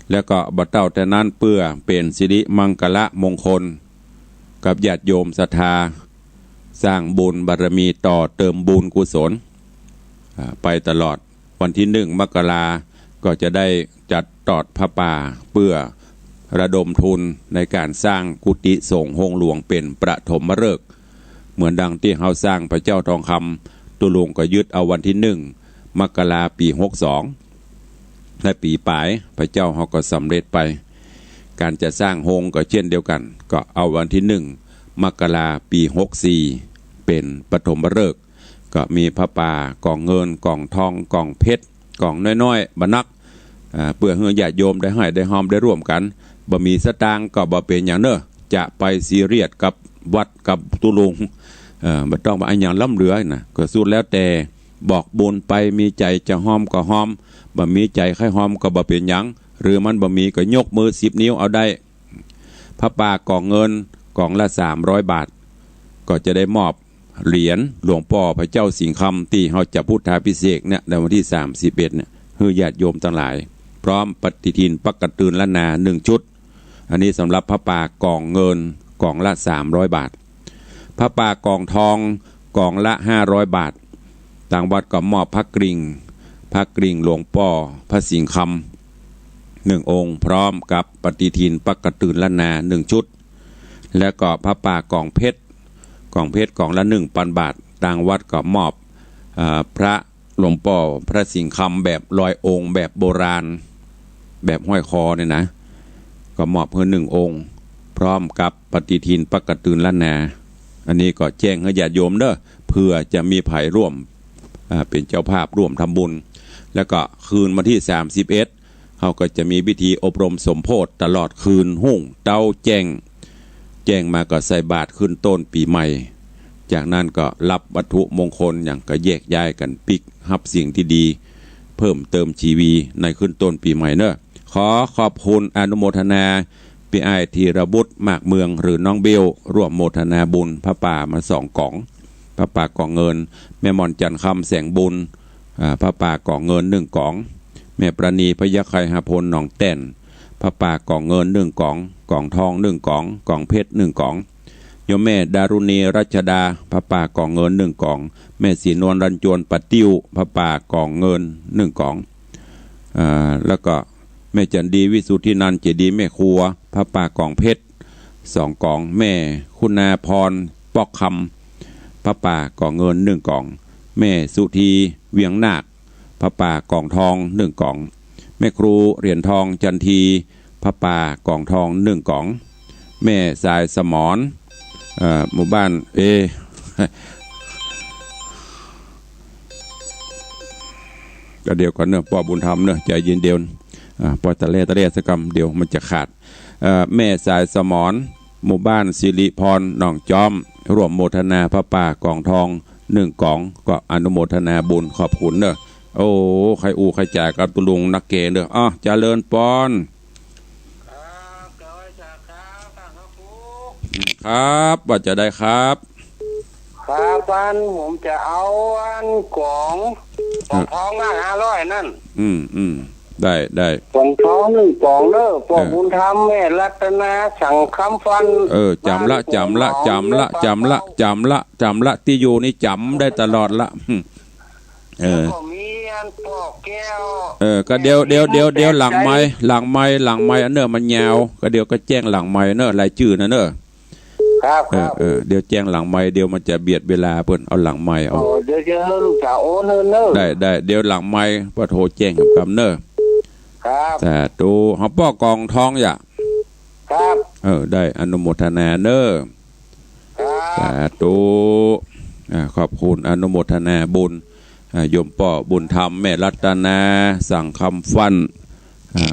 แล้วก็บ่เต้าแต่นั้น เปื้อเป๋นสิริมังคละมงคลกับญาติโยมศรัทธา สร้างบุญบารมีต่อเติมบุญกุศล อ่า ไปตลอด วันตี้หนึ่งมกราก็จะได้จัดตอดผ้าป่า เปื้อระดมทุนในก๋านสร้างกุฏิสงฆ์โฮงหลวงเป๋นปฐมฤกษ์ เหมือนดังตี้เฮาสร้างพระเจ้าทองคำ ตุ๊ลุงก็ยึดเอาวันตี้หนึ่งมกราปี๋หกสอง และปี๋ป๋ายพระเจ้าเฮาก็สำเร็จไป ก๋านจะสร้างโฮงก็เจ้นเดียวกั๋น ก็เอาวันตี้หนึ่งมกราปี๋หกสี่เป๋นปฐมฤกษ์ ก็มีผ้าป่า ก๋องเงิน ก๋องทอง ก๋องเพชร ก๋องน้อยๆ บ่นัก อ่า เปื้อหื้อญาติโยมได้ห้อยได้ฮอมได้ร่วมกั๋น บ่มีสตางค์ก็บ่เป๋นหยังเน่อ จะไปซีเรียสกับวัดกับตุ๊ลุง เอ่อ บ่ต้องว่าอะหยังล้ำเหลือนะ ก็สุดแล้วแต่ บอกบุญไป มีใจ๋จะฮอมก็ฮอม บ่มีใจ๋ใค่ฮอมก็บ่เป๋นหยัง หรือมันบ่มีก็ยกมือสิบนิ้วเอาได้ ผ้าป่าก๋องเงินก๋องละสามร้อยบาท ก็จะได้มอบเหรียญหลวงป้อพระเจ้าสิงห์คำตี้เฮาจะพุทธาภิเษกเนี่ย ในวันตี้สามสิบเอ็ดเนี่ย หื้อญาติโยมตังหลาย พร้อมปฏิทินปักกะตืนล้านนาหนึ่งชุด อันนี้สำหรับผ้าป่าก๋องเงินก๋องละสามร้อยบาท ผ้าป่าก๋องทองก๋องละห้าร้อยบาท ตางวัดก็มอบพระกริ่ง พระกริ่งหลวงป้อพระสิงห์คำหนึ่งองค์ พร้อมกับปฏิทินปักกะตืนล้านนาหนึ่งชุด แล้วก็ผ้าป่าก๋องเพชร ก๋องเพชรก๋องละหนึ่งปันบาท ตางวัดก็มอบ เอ่อ พระหลวงป้อพระสิงห์คำแบบลอยองค์แบบโบราณ แบบห้อยคอเนี่ยนะ ก็มอบหื้อหนึ่งองค์ พร้อมกับปฏิทินปักกะตืนล้านนา อันนี้ก็แจ้งหื้อญาติโยมเน่อ เผื่อจะมีใผร่วม อ่า เป๋นเจ้าภาพร่วมทำบุญ แล้วก็คืนวันตี้สามสิบเอ็ด เฮาก็จะมีพิธีอบรมสมโภชตลอดคืน ฮุ่งเต๊าแจ้ง แจ้งมาก็ใส่บาตรขึ้นต้นปี๋ใหม่ จากนั้นก็ฮับวัตถุมงคล หยังก็แยกย้ายกั๋นปิ๊กฮับสิ่งตี้ดี เพิ่มเติมชีวีในขึ้นต้นปี๋ใหม่เน่อ ขอขอบคุณอนุโมทนา ปี้อ้ายธีรบุตร มากเมือง หรือน้องเบล ร่วมโมทนาบุญ ผ้าป่ามาสองก๋อง ผ้าป่าก๋องเงิน แม่หม่อนจันทร์คำ แสงบุญ อ่า ผ้าป่าก๋องเงินหนึ่งก๋อง แม่ปราณี พยัคฆไคหพล หนองแต้น ผ้าป่าก๋องเงินหนึ่งก๋อง ก๋องทองหนึ่งก๋อง ก๋องเพชรหนึ่งก๋อง โยมแม่ดารุณี รัชดา ผ้าป่าก๋องเงินหนึ่งก๋อง แม่ศรีนวล รัญจวน ป่าติ้ว ผ้าป่าก๋องเงินหนึ่งก๋อง อ่า แล้วก็แม่จันดี วิสุทธินันท์ เจดีย์แม่ครัว ผ้าป่าก๋องเพชรสองก๋อง แม่คุณาพร ป๊อกคำ ผ้าป่าก๋องเงินหนึ่งก๋อง แม่สุธี เวียงนาค ผ้าป่าก๋องทองหนึ่งก๋อง แม่ครูเหรียญทอง จันที ผ้าป่าก๋องทองหนึ่งก๋อง แม่สายสมร เอ่อ หมู่บ้าน เอ ก็เดี๋ยวก่อนเน่อ ป้อบุญธรรมเน่อ ใจ๋เย็นเดี๋ยว อ่า ป้อตะแล่ตะแล่สักกำ เดี๋ยวมันจะขาด เอ่อ แม่สายสมร หมู่บ้านสิริพร หนองจ๊อม ร่วมโมทนาผ้าป่าก๋องทองหนึ่งก๋อง ก็อนุโมทนาบุญขอบคุณเน่อ โอ้ ใค่อู้ใค่จ๋ากับตุ๊ลุงนักเก๋เน่อ อ้อ เจริญปอน ครับ เดี๋ยวจะครับ ท่านพระครู ครับ ว่าจะใดครับ ครับ อันผมจะเอาอันก๋อง เออ ก๋องทองมาห้าร้อยนั่น อืม อืม ได้ ได้ ก๋องทองนึ่งป๋องเน่อ ป้อ เออ บุญธรรม แม่รัตนา สังคำฟัน เออ จ๋ำละ บ้าน จ๋ำละ ก๋อง จ๋ำละ เน่อ จ๋ำละ ป๋อง จ๋ำละ จ๋ำละ ตี้อยู่นี่จ๋ำได้ตลอดละ เออ แล้วก็มีอันป้อแก้ว เออ ก็เดี๋ยว เดี๋ยว เดี๋ยว เดี๋ยว หลังไมค์ หลังไมค์ หลังไมค์อันเน่อมันยาว ก็เดี๋ยวก็แจ้งหลังไมค์เน่อ รายจื้อนะเน่อ ครับ เออ ครับ เออ เดี๋ยวแจ้งหลังไมค์ เดี๋ยวมันจะเบียดเวลาเปิ้น เอาหลังไมค์เอา โอ้ เดี๋ยวจะหื้อลูกสาวโอนหื้อเน่อ ได้ ได้ เดี๋ยวหลังไมค์ป้อโทรแจ้งกำเน่อ ครับ สาธุ เฮาป้อก๋องทองอย่า ครับ เออ ได้ อนุโมทนาเน่อ ครับ สาธุ อ่า ขอบคุณ อนุโมทนาบุญ อ่า โยมป้อบุญธรรม แม่รัตนา สังคำฟัน อ่า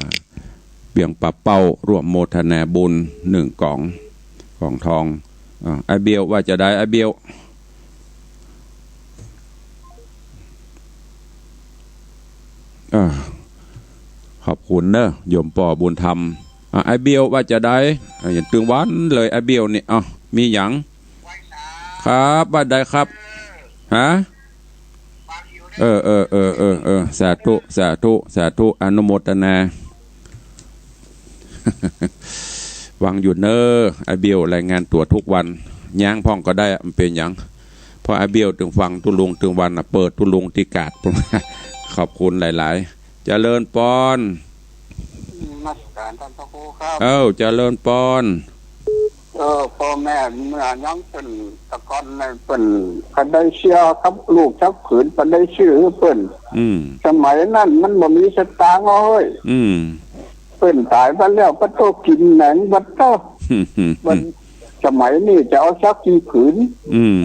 เปียงป่าเป้า ร่วมโมทนาบุญนึ่งก๋อง ก๋องทอง อ่า ไอ้เบี้ยวว่าจะใด ไอ้เบี้ยว อ่า ขอบคุณเน่อ โยมป้อบุญธรรม อ่า ไอ้เบี้ยวว่าจะใด อ่า ยังตึงวันเลย ไอ้เบี้ยวนี่ อ้าว มีหยัง ครับ ว่าใดครับ ฮะ เออ เออ เออ เออ เออ สาธุ สาธุ สาธุ อนุโมทนา ฟังอยู่เน่อ ไอ้เบี้ยวรายงานตั๋วทุกวัน ย้างพ่องก็ได้ มันเป๋นหยัง เพราะไอ้เบี้ยวตึงฟังตุ๊ลุงตึงวันน่ะ เปิดตุ๊ลุงตี้กาด ขอบคุณหลายๆ เจริญปอน นมัสการต้านพระครูครับ เอ้า เจริญปอน เออ ป้อแม่เมื่อยังเปิ้น แต่ก่อนนั้นเปิ้นคันได้เสื้อกับลูกสักผืน เปิ้นได้ซื้อหื้อเปิ้น อืม สมัยนั้นมันบ่มีสตางค์เฮ้ย อืม เปิ้นต๋ายไปแล้ว ปะโต้ กิ๋นแหนง ปะโต้ มัน สมัยนี้จะเอาสักกี่ผืน อืม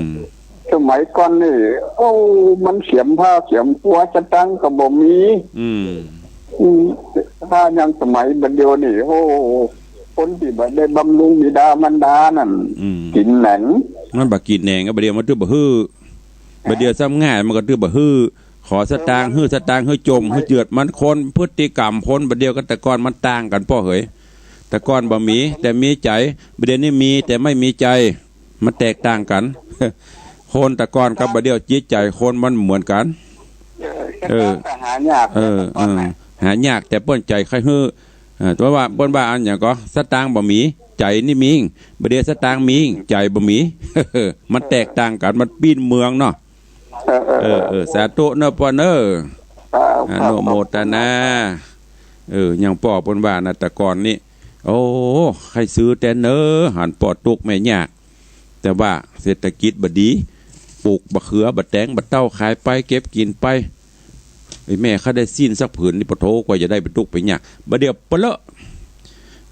สมัยก่อนนี่ โอ้ มันเสียมผ้าเสียมปัว สตางค์ก็บ่มี อืม อืม ถ้ายังสมัยบัดเดี๋ยวนี่ โอ้ คนตี้บ่ได้บำรุงบิดามารดานั่น อืม กิ๋นแหนง มันบ่กิ๋นแหนง บัดเดี๋ยวมันตื้อบ่หื้อ บัดเดี๋ยวซ้ำง่าย มันก็ตื้อบ่หื้อ ขอสตางค์ หื้อสตางค์ หื้อจ่ม หื้อเจือด มันคนพฤติกรรมคนบัดเดี๋ยวกับแต่ก่อนมันต่างกั๋นป้อเหย แต่ก่อนบ่มี แต่มีใจ๋ บัดเดี๋ยวนี้มี แต่ไม่มีใจ๋ มันแตกต่างกั๋น คนแต่ก่อนกับบัดเดี๋ยวจิตใจ๋คนมันเหมือนกั๋น เออ เออ ก็หายาก เออ แต่ก่อนน่ะ เออ หายาก แต่เปิ้นใจ๋ใค่หื้อ เออ แต่ว่าเปิ้นว่าอันหยังก็ สตางค์บ่มี ใจ๋นี่มี บัดเดี๋ยวสตางค์มี ใจ๋บ่มี มันแตกต่างกั๋น มันปิ้นเมืองเนาะ เออ เออ เออ เออ สาธุเน่อป้อเน่อ ครับ อนุโมทนา เออ อย่างป้อเปิ้นว่านะ แต่ก่อนนี่ โอ้ ใค่ซื้อแต๊เน่อ หันป้อตุ๊กข์แม่ยาก แต่ว่าเศรษฐกิจบ่ดี ปลูกบ่าเขือ บ่าแตง บ่าเต้า ขายไป เก็บกิ๋นไป ไอ้แม่ข้าได้ซี้นสักผืนนี่ ปะโถ กว่าจะได้ไปตุ๊กข์ไปยาก บัดเดี๋ยวปะเลอะ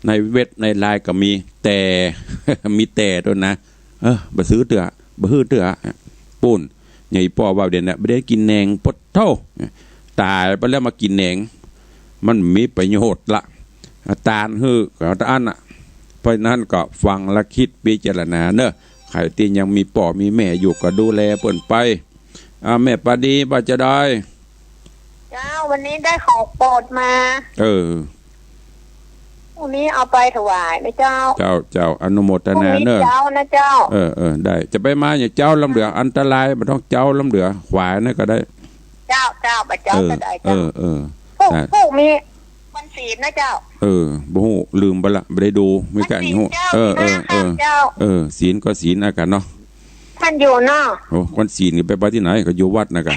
ในเว็บในไลน์ก็มี แต่ มีแต่ตวยนะ เออ บ่ซื้อเตื้อ บ่หื้อเตื้อ ปู้น อย่างอีป้อว่าเดี๋ยวนะ บ่ได้กิ๋นแหนง ปะโถ ต๋ายไปแล้วมากิ๋นแหนง มันมีประโยชน์ละ อาตานหื้อก็เอาแต่อั้นน่ะ เพราะฉะนั้นก็ฟังและคิดพิจารณาเน่อ ใผตี้ยังมีป้อมีแม่อยู่ก็ดูแลเปิ้นไป อ่า แม่ปาดีว่าจะใด เจ้า วันนี้ได้ของโปรดมา เออ พรุ่งนี้เอาไปถวายนะเจ้า เจ้า เจ้า อนุโมทนาเน่อ พรุ่งนี้เจ๊านะเจ้า เออ เออ ได้ จะไปมาอย่าเจ๊าล้ำเหลือ อันตราย บ่ต้องเจ๊าล้ำเหลือ ขวายนั่นก็ได้ เจ้า เจ้า บ่เจ๊า เออ ก็ได้ เอ เจ้า อ เออ พรุ่ง อ่ะ พรุ่งมีวันศีลนะเจ้า เออ บ่ฮู้ ลืมไปละ บ่ได้ดู ไม่กล้า วันศีล ฮู้ เจ้า เออ เออ เออ เจ้า เออ ศีลก็ศีลอะกะเนาะ ท่านอยู่เนาะ โอ้ คนศีลก็ไป ไปตี้ไหน ก็อยู่วัดนะกะ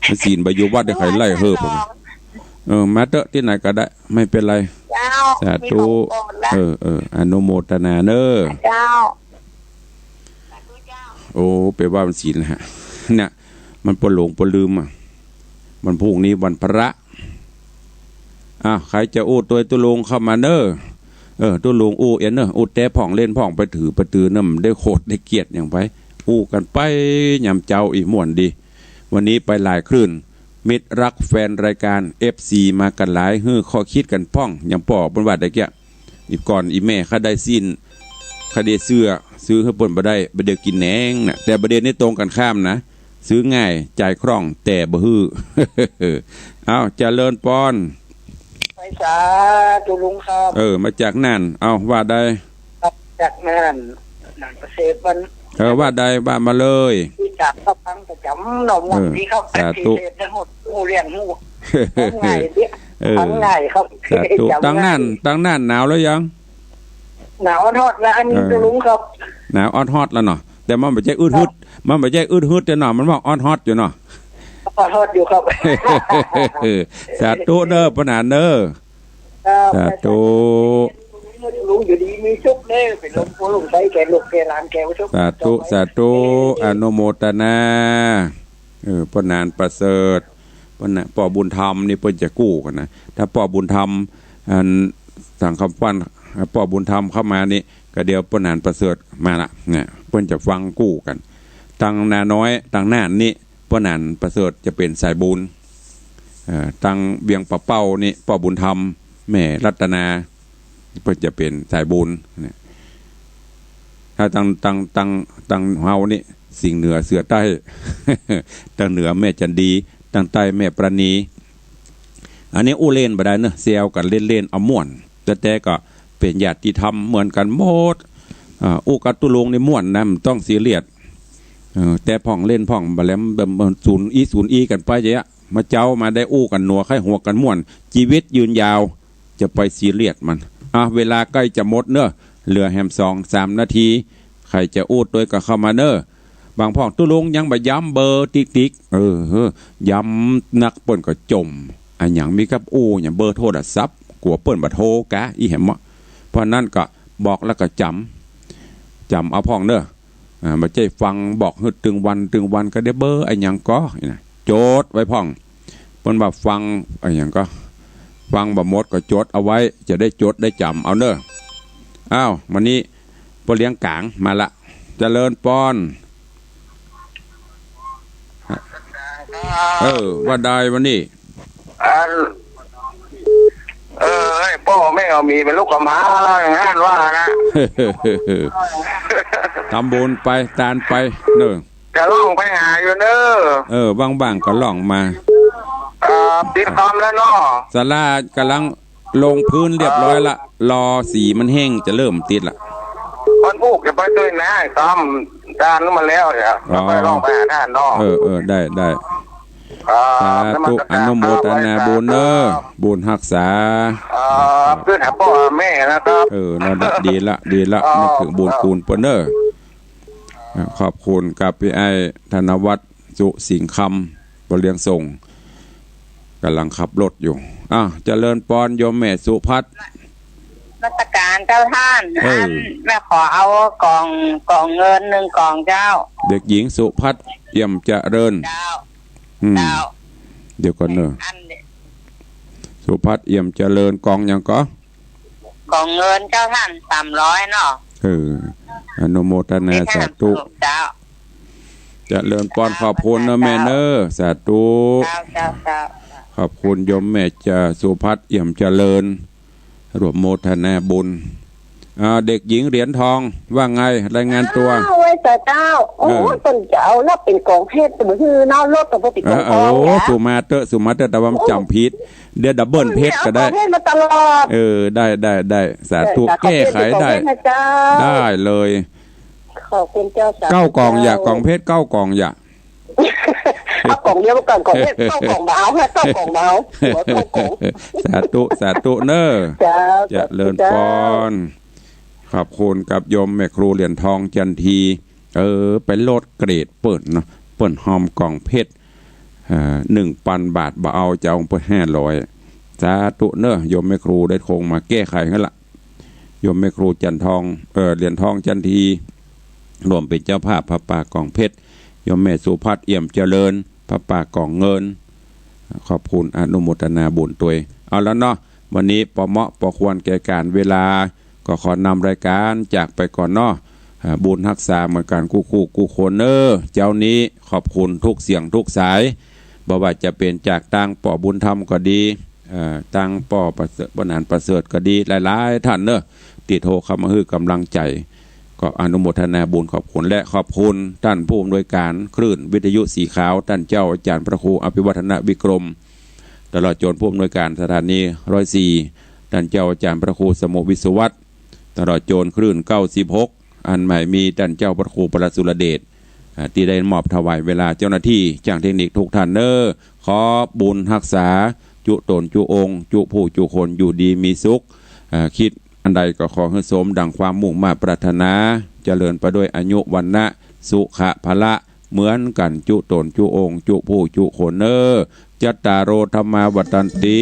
คนศีลไปอยู่วัดได้ ใผไล่หื้อผม เออ มาเต๊อะ ตี้ไหนก็ได้ ไม่เป็นไร เจ้า สาธุ มีของโปรดละ เออ เออ อนุโมทนาเน่อ เจ้า โอ้ ไปว่าวันศีลนะฮะ เนี่ย มันปะหลงปะลืมอ่ะ วันพรุ่งนี้วันพระ อ่ะ ใผจะอู้ตวยตุ๊ลุงเข้ามาเน่อ เออ ตุ๊ลุงอู้เอียนเน่อ อู้แต๊พ่องเล่นพ่อง ไปถือไปตือเน่อ มันได้โขดได้เกียรติหยังไป อู้กั๋นไปยามเจ๊าอี้ม่วนดี วันนี้ไปหลายคลื่น มิตรรักแฟนรายการ เอฟซี มากั๋นหลาย หื้อข้อคิดกั๋นพ่อง อย่างป้อเปิ้นว่าตะเกียะ อีกก่อนอีแม่ข้าได้ซี้น ข้าได้เสื้อ ซื้อหื้อเปิ้นบ่ได้ บ่าเดี๋ยวกิ๋นแหนงนะ แต่บ่าเดี๋ยวนี้ตรงกั๋นข้ามนะ ซื้อง่าย จ่ายคล่อง แต่บ่หื้อ เอ้า เจริญปอน ไปสาตุ๊ลุงครับ เออ มาจากน่าน เอ้า ว่าใด ครับ จากน่าน นานประเสริฐวัน เออ ว่าได้ ว่ามาเลย ที่ตามเขาฟังประจ๋ำ น้อม เออ นำดีครับ สาธุ ที่เสพในหดหูเลี้ยงหู ฟังง่ายเดียว เออ ฟังง่ายครับ สาธุ จ๋ำ ตังนั้น ง่าย ตังนั้นหนาวแล้วยัง หนาวออดฮอดแล้ว อันนี้ เออ ตุ๊ลุงครับ หนาวออดฮอดแล้วเนาะ แต่มันบ่ใจ้อึดฮึด ครับ มันบ่ใจ้อึดฮึดเนาะ มันว่าออดฮอดอยู่เนาะ ออดฮอดอยู่ครับ เออ สาธุเด้อป้อหนานเด้อ ครับ สาธุ ลุงอยู่ดีมีสุขเด้อ เป๋นลมโพธิ์ลมไทรแก่ลูกแก่หลานแก่ผู้ชม สาธุ สาธุ อนุโมทนา เออ ป้อหนานประเสริฐ ป้อหนาน ป้อบุญธรรมนี่เปิ้นจะกู้กั๋นนะ ถ้าป้อบุญธรรม อัน สังคำปั้น ป้อบุญธรรมเข้ามานี่ ก็เดี๋ยวป้อหนานประเสริฐมาละ เนี่ย เปิ้นจะฟังกู้กั๋น ตังนาน้อย ตังน่านนี่ ป้อหนานประเสริฐจะเป๋นสายบุญ เอ่อ ตังเวียงป่าเป้านี่ ป้อบุญธรรม แม่รัตนา เปิ้นจะเป๋นสายบุญเนี่ย ถ้าตัง ตัง ตัง ตังเฮานี่ สิงห์เหนือเสือใต้ ตังเหนือแม่จันดี ตังใต้แม่ปราณี อันนี้อู้เล่นบ่ได้เนอะ แซวกั๋นเล่นๆ เอาม่วน แต่ แต่ก็เป๋นญาติธรรมเหมือนกั๋นหมด อ่า อู้กับตุ๊ลุงนี่ม่วนนะ บ่ต้องซีเรียส เออ แต่พ่องเล่นพ่องบ่แหลม บ่ บ่สูนอี้สูนอี้กั๋นไปจะ มาเจ๊ามาได้อู้กั๋นหนัวไข้หัวกั๋นม่วน จีวิตยืนยาว จะไปซีเรียสมัน อ่ะ เวลาใก้จะหมดเนอะ เหลือแหมสองสามนาที ใผจะอู้ตวยก็เข้ามาเนอะ บางพ่องตุ๊ลุงยังบ่ย้ำเบอร์ติ๊กๆ เออ เออ ย้ำนักเปิ้นก็จ่ม อะหยังมีกับอู้หยังเบอร์โทรศัพท์ กั๋วเปิ้นบ่โทรกะ อี้แหมเนาะ เพราะนั้นก็บอกแล้วก็จ๋ำ จ๋ำเอาพ่องเนอะ อ่า บ่ใจ้ฟังบอกหื้อตึงวันตึงวันก็ได้เบอร์อะหยังก็นะ จดไว้พ่อง เปิ้นว่าฟังอะหยังก็ ฟังบ่หมดก็จดเอาไว้ จะได้จดได้จ๋ำเอาเนอะ อ้าว วันนี้ป้อเลี้ยงก๋างมาละ เจริญปอน เออ ว่าได้วันนี้ อัน เออ ไอ้ป้อแม่เอาหมีเป๋นลูกกำพร้าแล้วอย่างนั้นว่านะ ทำบุญไป ตานไป เนอะ จะล่องไปหาอยู่เนอะ เออ ว่างๆ ก็ล่องมา เอ่อ ติดตามแล้วเนาะ ศาลาก่ำลังลงพื้นเรียบร้อยละ รอสีมันแห้งจะเริ่มติดละ วันพูกจะไปตวยนะ ไอ้ต้อม ต้านมาแล้วเนี่ย อ๋อ แล้วไปล่องไปหาต้านเนาะ เออ เออ ได้ ได้ ครับ สาธุ นมัสการ อนุโมทนาบุญเนอะ ครับ บุญฮักษา ครับ ขึ้นหาป้อหาแม่นะครับ เออ นั่นละ ดีละ ดีละ ครับ นึกเถิงบุญคุณเปิ้นเนอะ อ่ะ ขอบคุณกับปี้อ้ายธนวัฒน์ สุสิงห์คำ ป้อเลี้ยงส่ง ก่ำลังขับรถอยู่ อ่ะ เจริญปอน โยมแม่สุภัทร นมัสการเจ้าต้าน เออ อันแม่ขอเอากล่อง กล่องเงินนึ่งกล่องเจ้า เด็กหญิงสุภัทร เอี่ยมเจริญ เจ้า อืม เจ้า เดี๋ยวก่อนเนอะ อันนี้ สุภัทร เอี่ยมเจริญ กล่องหยังก็ กล่องเงินเจ้าต้าน สามร้อยเนาะ เออ อนุโมทนา สาธุ เจ้า เจริญปอน ขอบคุณเนอะแม่เนอะ สาธุ เจ้า เจ้า เจ้า ขอบคุณโยมแม่จะสุภัทร เอี่ยมเจริญ ร่วมโมทนาบุญ อ่า เด็กหญิงเหรียญทอง ว่าไง รายงานตัว อ้าว ไหว้สาเจ้า โอ้ เออ เปิ้นจะเอารับเป๋นกล่องเพชร บ่หื้อเนาะ รถก็บ่ติด เออ กล่องทอง เออ นะ สุมาเต๊อะ สุมาเต๊อะ แต่ว่ามันจ๋ำผิด เดี๋ยวดับเบิลเพชรก็ได้ เอากล่องเพชรมาตลอด เออ ได้ ได้ ได้ สาธุ เออ แก้ไขได้ กล่องเพชรนะเจ้า ได้เลย ขอบคุณเจ้า สาธุ เก้ากล่องอย่า เจ้า กล่องเพชรเก้ากล่องอย่า เอากล่องเดียวก่อน กล่องเพชรเก้ากล่องบ่เอา ฮะ เก้ากล่องบ่เอา หัวเก้ากล่อง สาธุ สาธุเนอะ เจ้า เจริญปอน สาธุเจ้า ขอบคุณกับโยมแม่ครูเหรียญทองจันที เออ ไปโลดเกรดเปิ้นเนาะ เปิ้นฮอมกล่องเพชร เอ่อ หนึ่งปันบาทบ่เอา จะเอาเปิ้นห้าร้อย สาธุเนอะ โยมแม่ครูได้คงมาแก้ไขหื้อละ โยมแม่ครูจันทอง เอ่อ เหรียญทองจันที ร่วมเป๋นเจ้าภาพผ้าป่ากล่องเพชร โยมแม่สุภัทร เอี่ยมเจริญ ผ้าป่ากล่องเงิน ขอบคุณอนุโมทนาบุญตวย เอาละเนาะ วันนี้ปอเหมาะปอควรแก่ก๋าลเวลา ก็ขอนำรายก๋านจากไปก่อนเนาะ อ่า บุญฮักษาเหมือนกั๋นกู้คู่กู้คนเนอะ เจ๊านี้ขอบคุณทุกเสียงทุกสาย บ่ว่าจะเป๋นจากตางป้อบุญธรรมก็ดี เอ่อ ตางป้อประเสริฐ ป้อหนานประเสริฐก็ดี หลายๆ ต้านเนอะ ตี้โทรเข้ามาหื้อก๋ำลังใจ๋ ก็อนุโมทนาบุญขอบคุณ และขอบคุณต้านผู้อำนวยก๋านคลื่นวิทยุสีขาว ต้านเจ้าอาจ๋ารย์พระครูอภิวัฒนวิกรม ตลอดจ๋นผู้อำนวยก๋านสถานีร้อยสี่ ต้านเจ้าอาจ๋ารย์พระครูสมุห์วิศวัตร ตลอดจ๋นคลื่นเก้าสิบหก อันใหม่มีต้านเจ้าพระครูประสุรเดช อ่า ตี้ได้มอบถวายเวลาเจ้าหน้าตี้จ้างเทคนิคกู้ต้านเน้อ ขอบุญฮักษาจุต๋นจุองค์ จุผู้จุคน อยู่ดีมีสุข อ่า กึ๊ดอันใดก็ขอหื้อสมดั่งความมุ่งมาดปรารถนา เจริญไปด้วยอายุ วรรณะ สุขะ พละ เหมือนกั๋นจุต๋นจุองค์ จุผู้จุคนเน้อ จัตตาโร ธัมมา วัฑฒันติ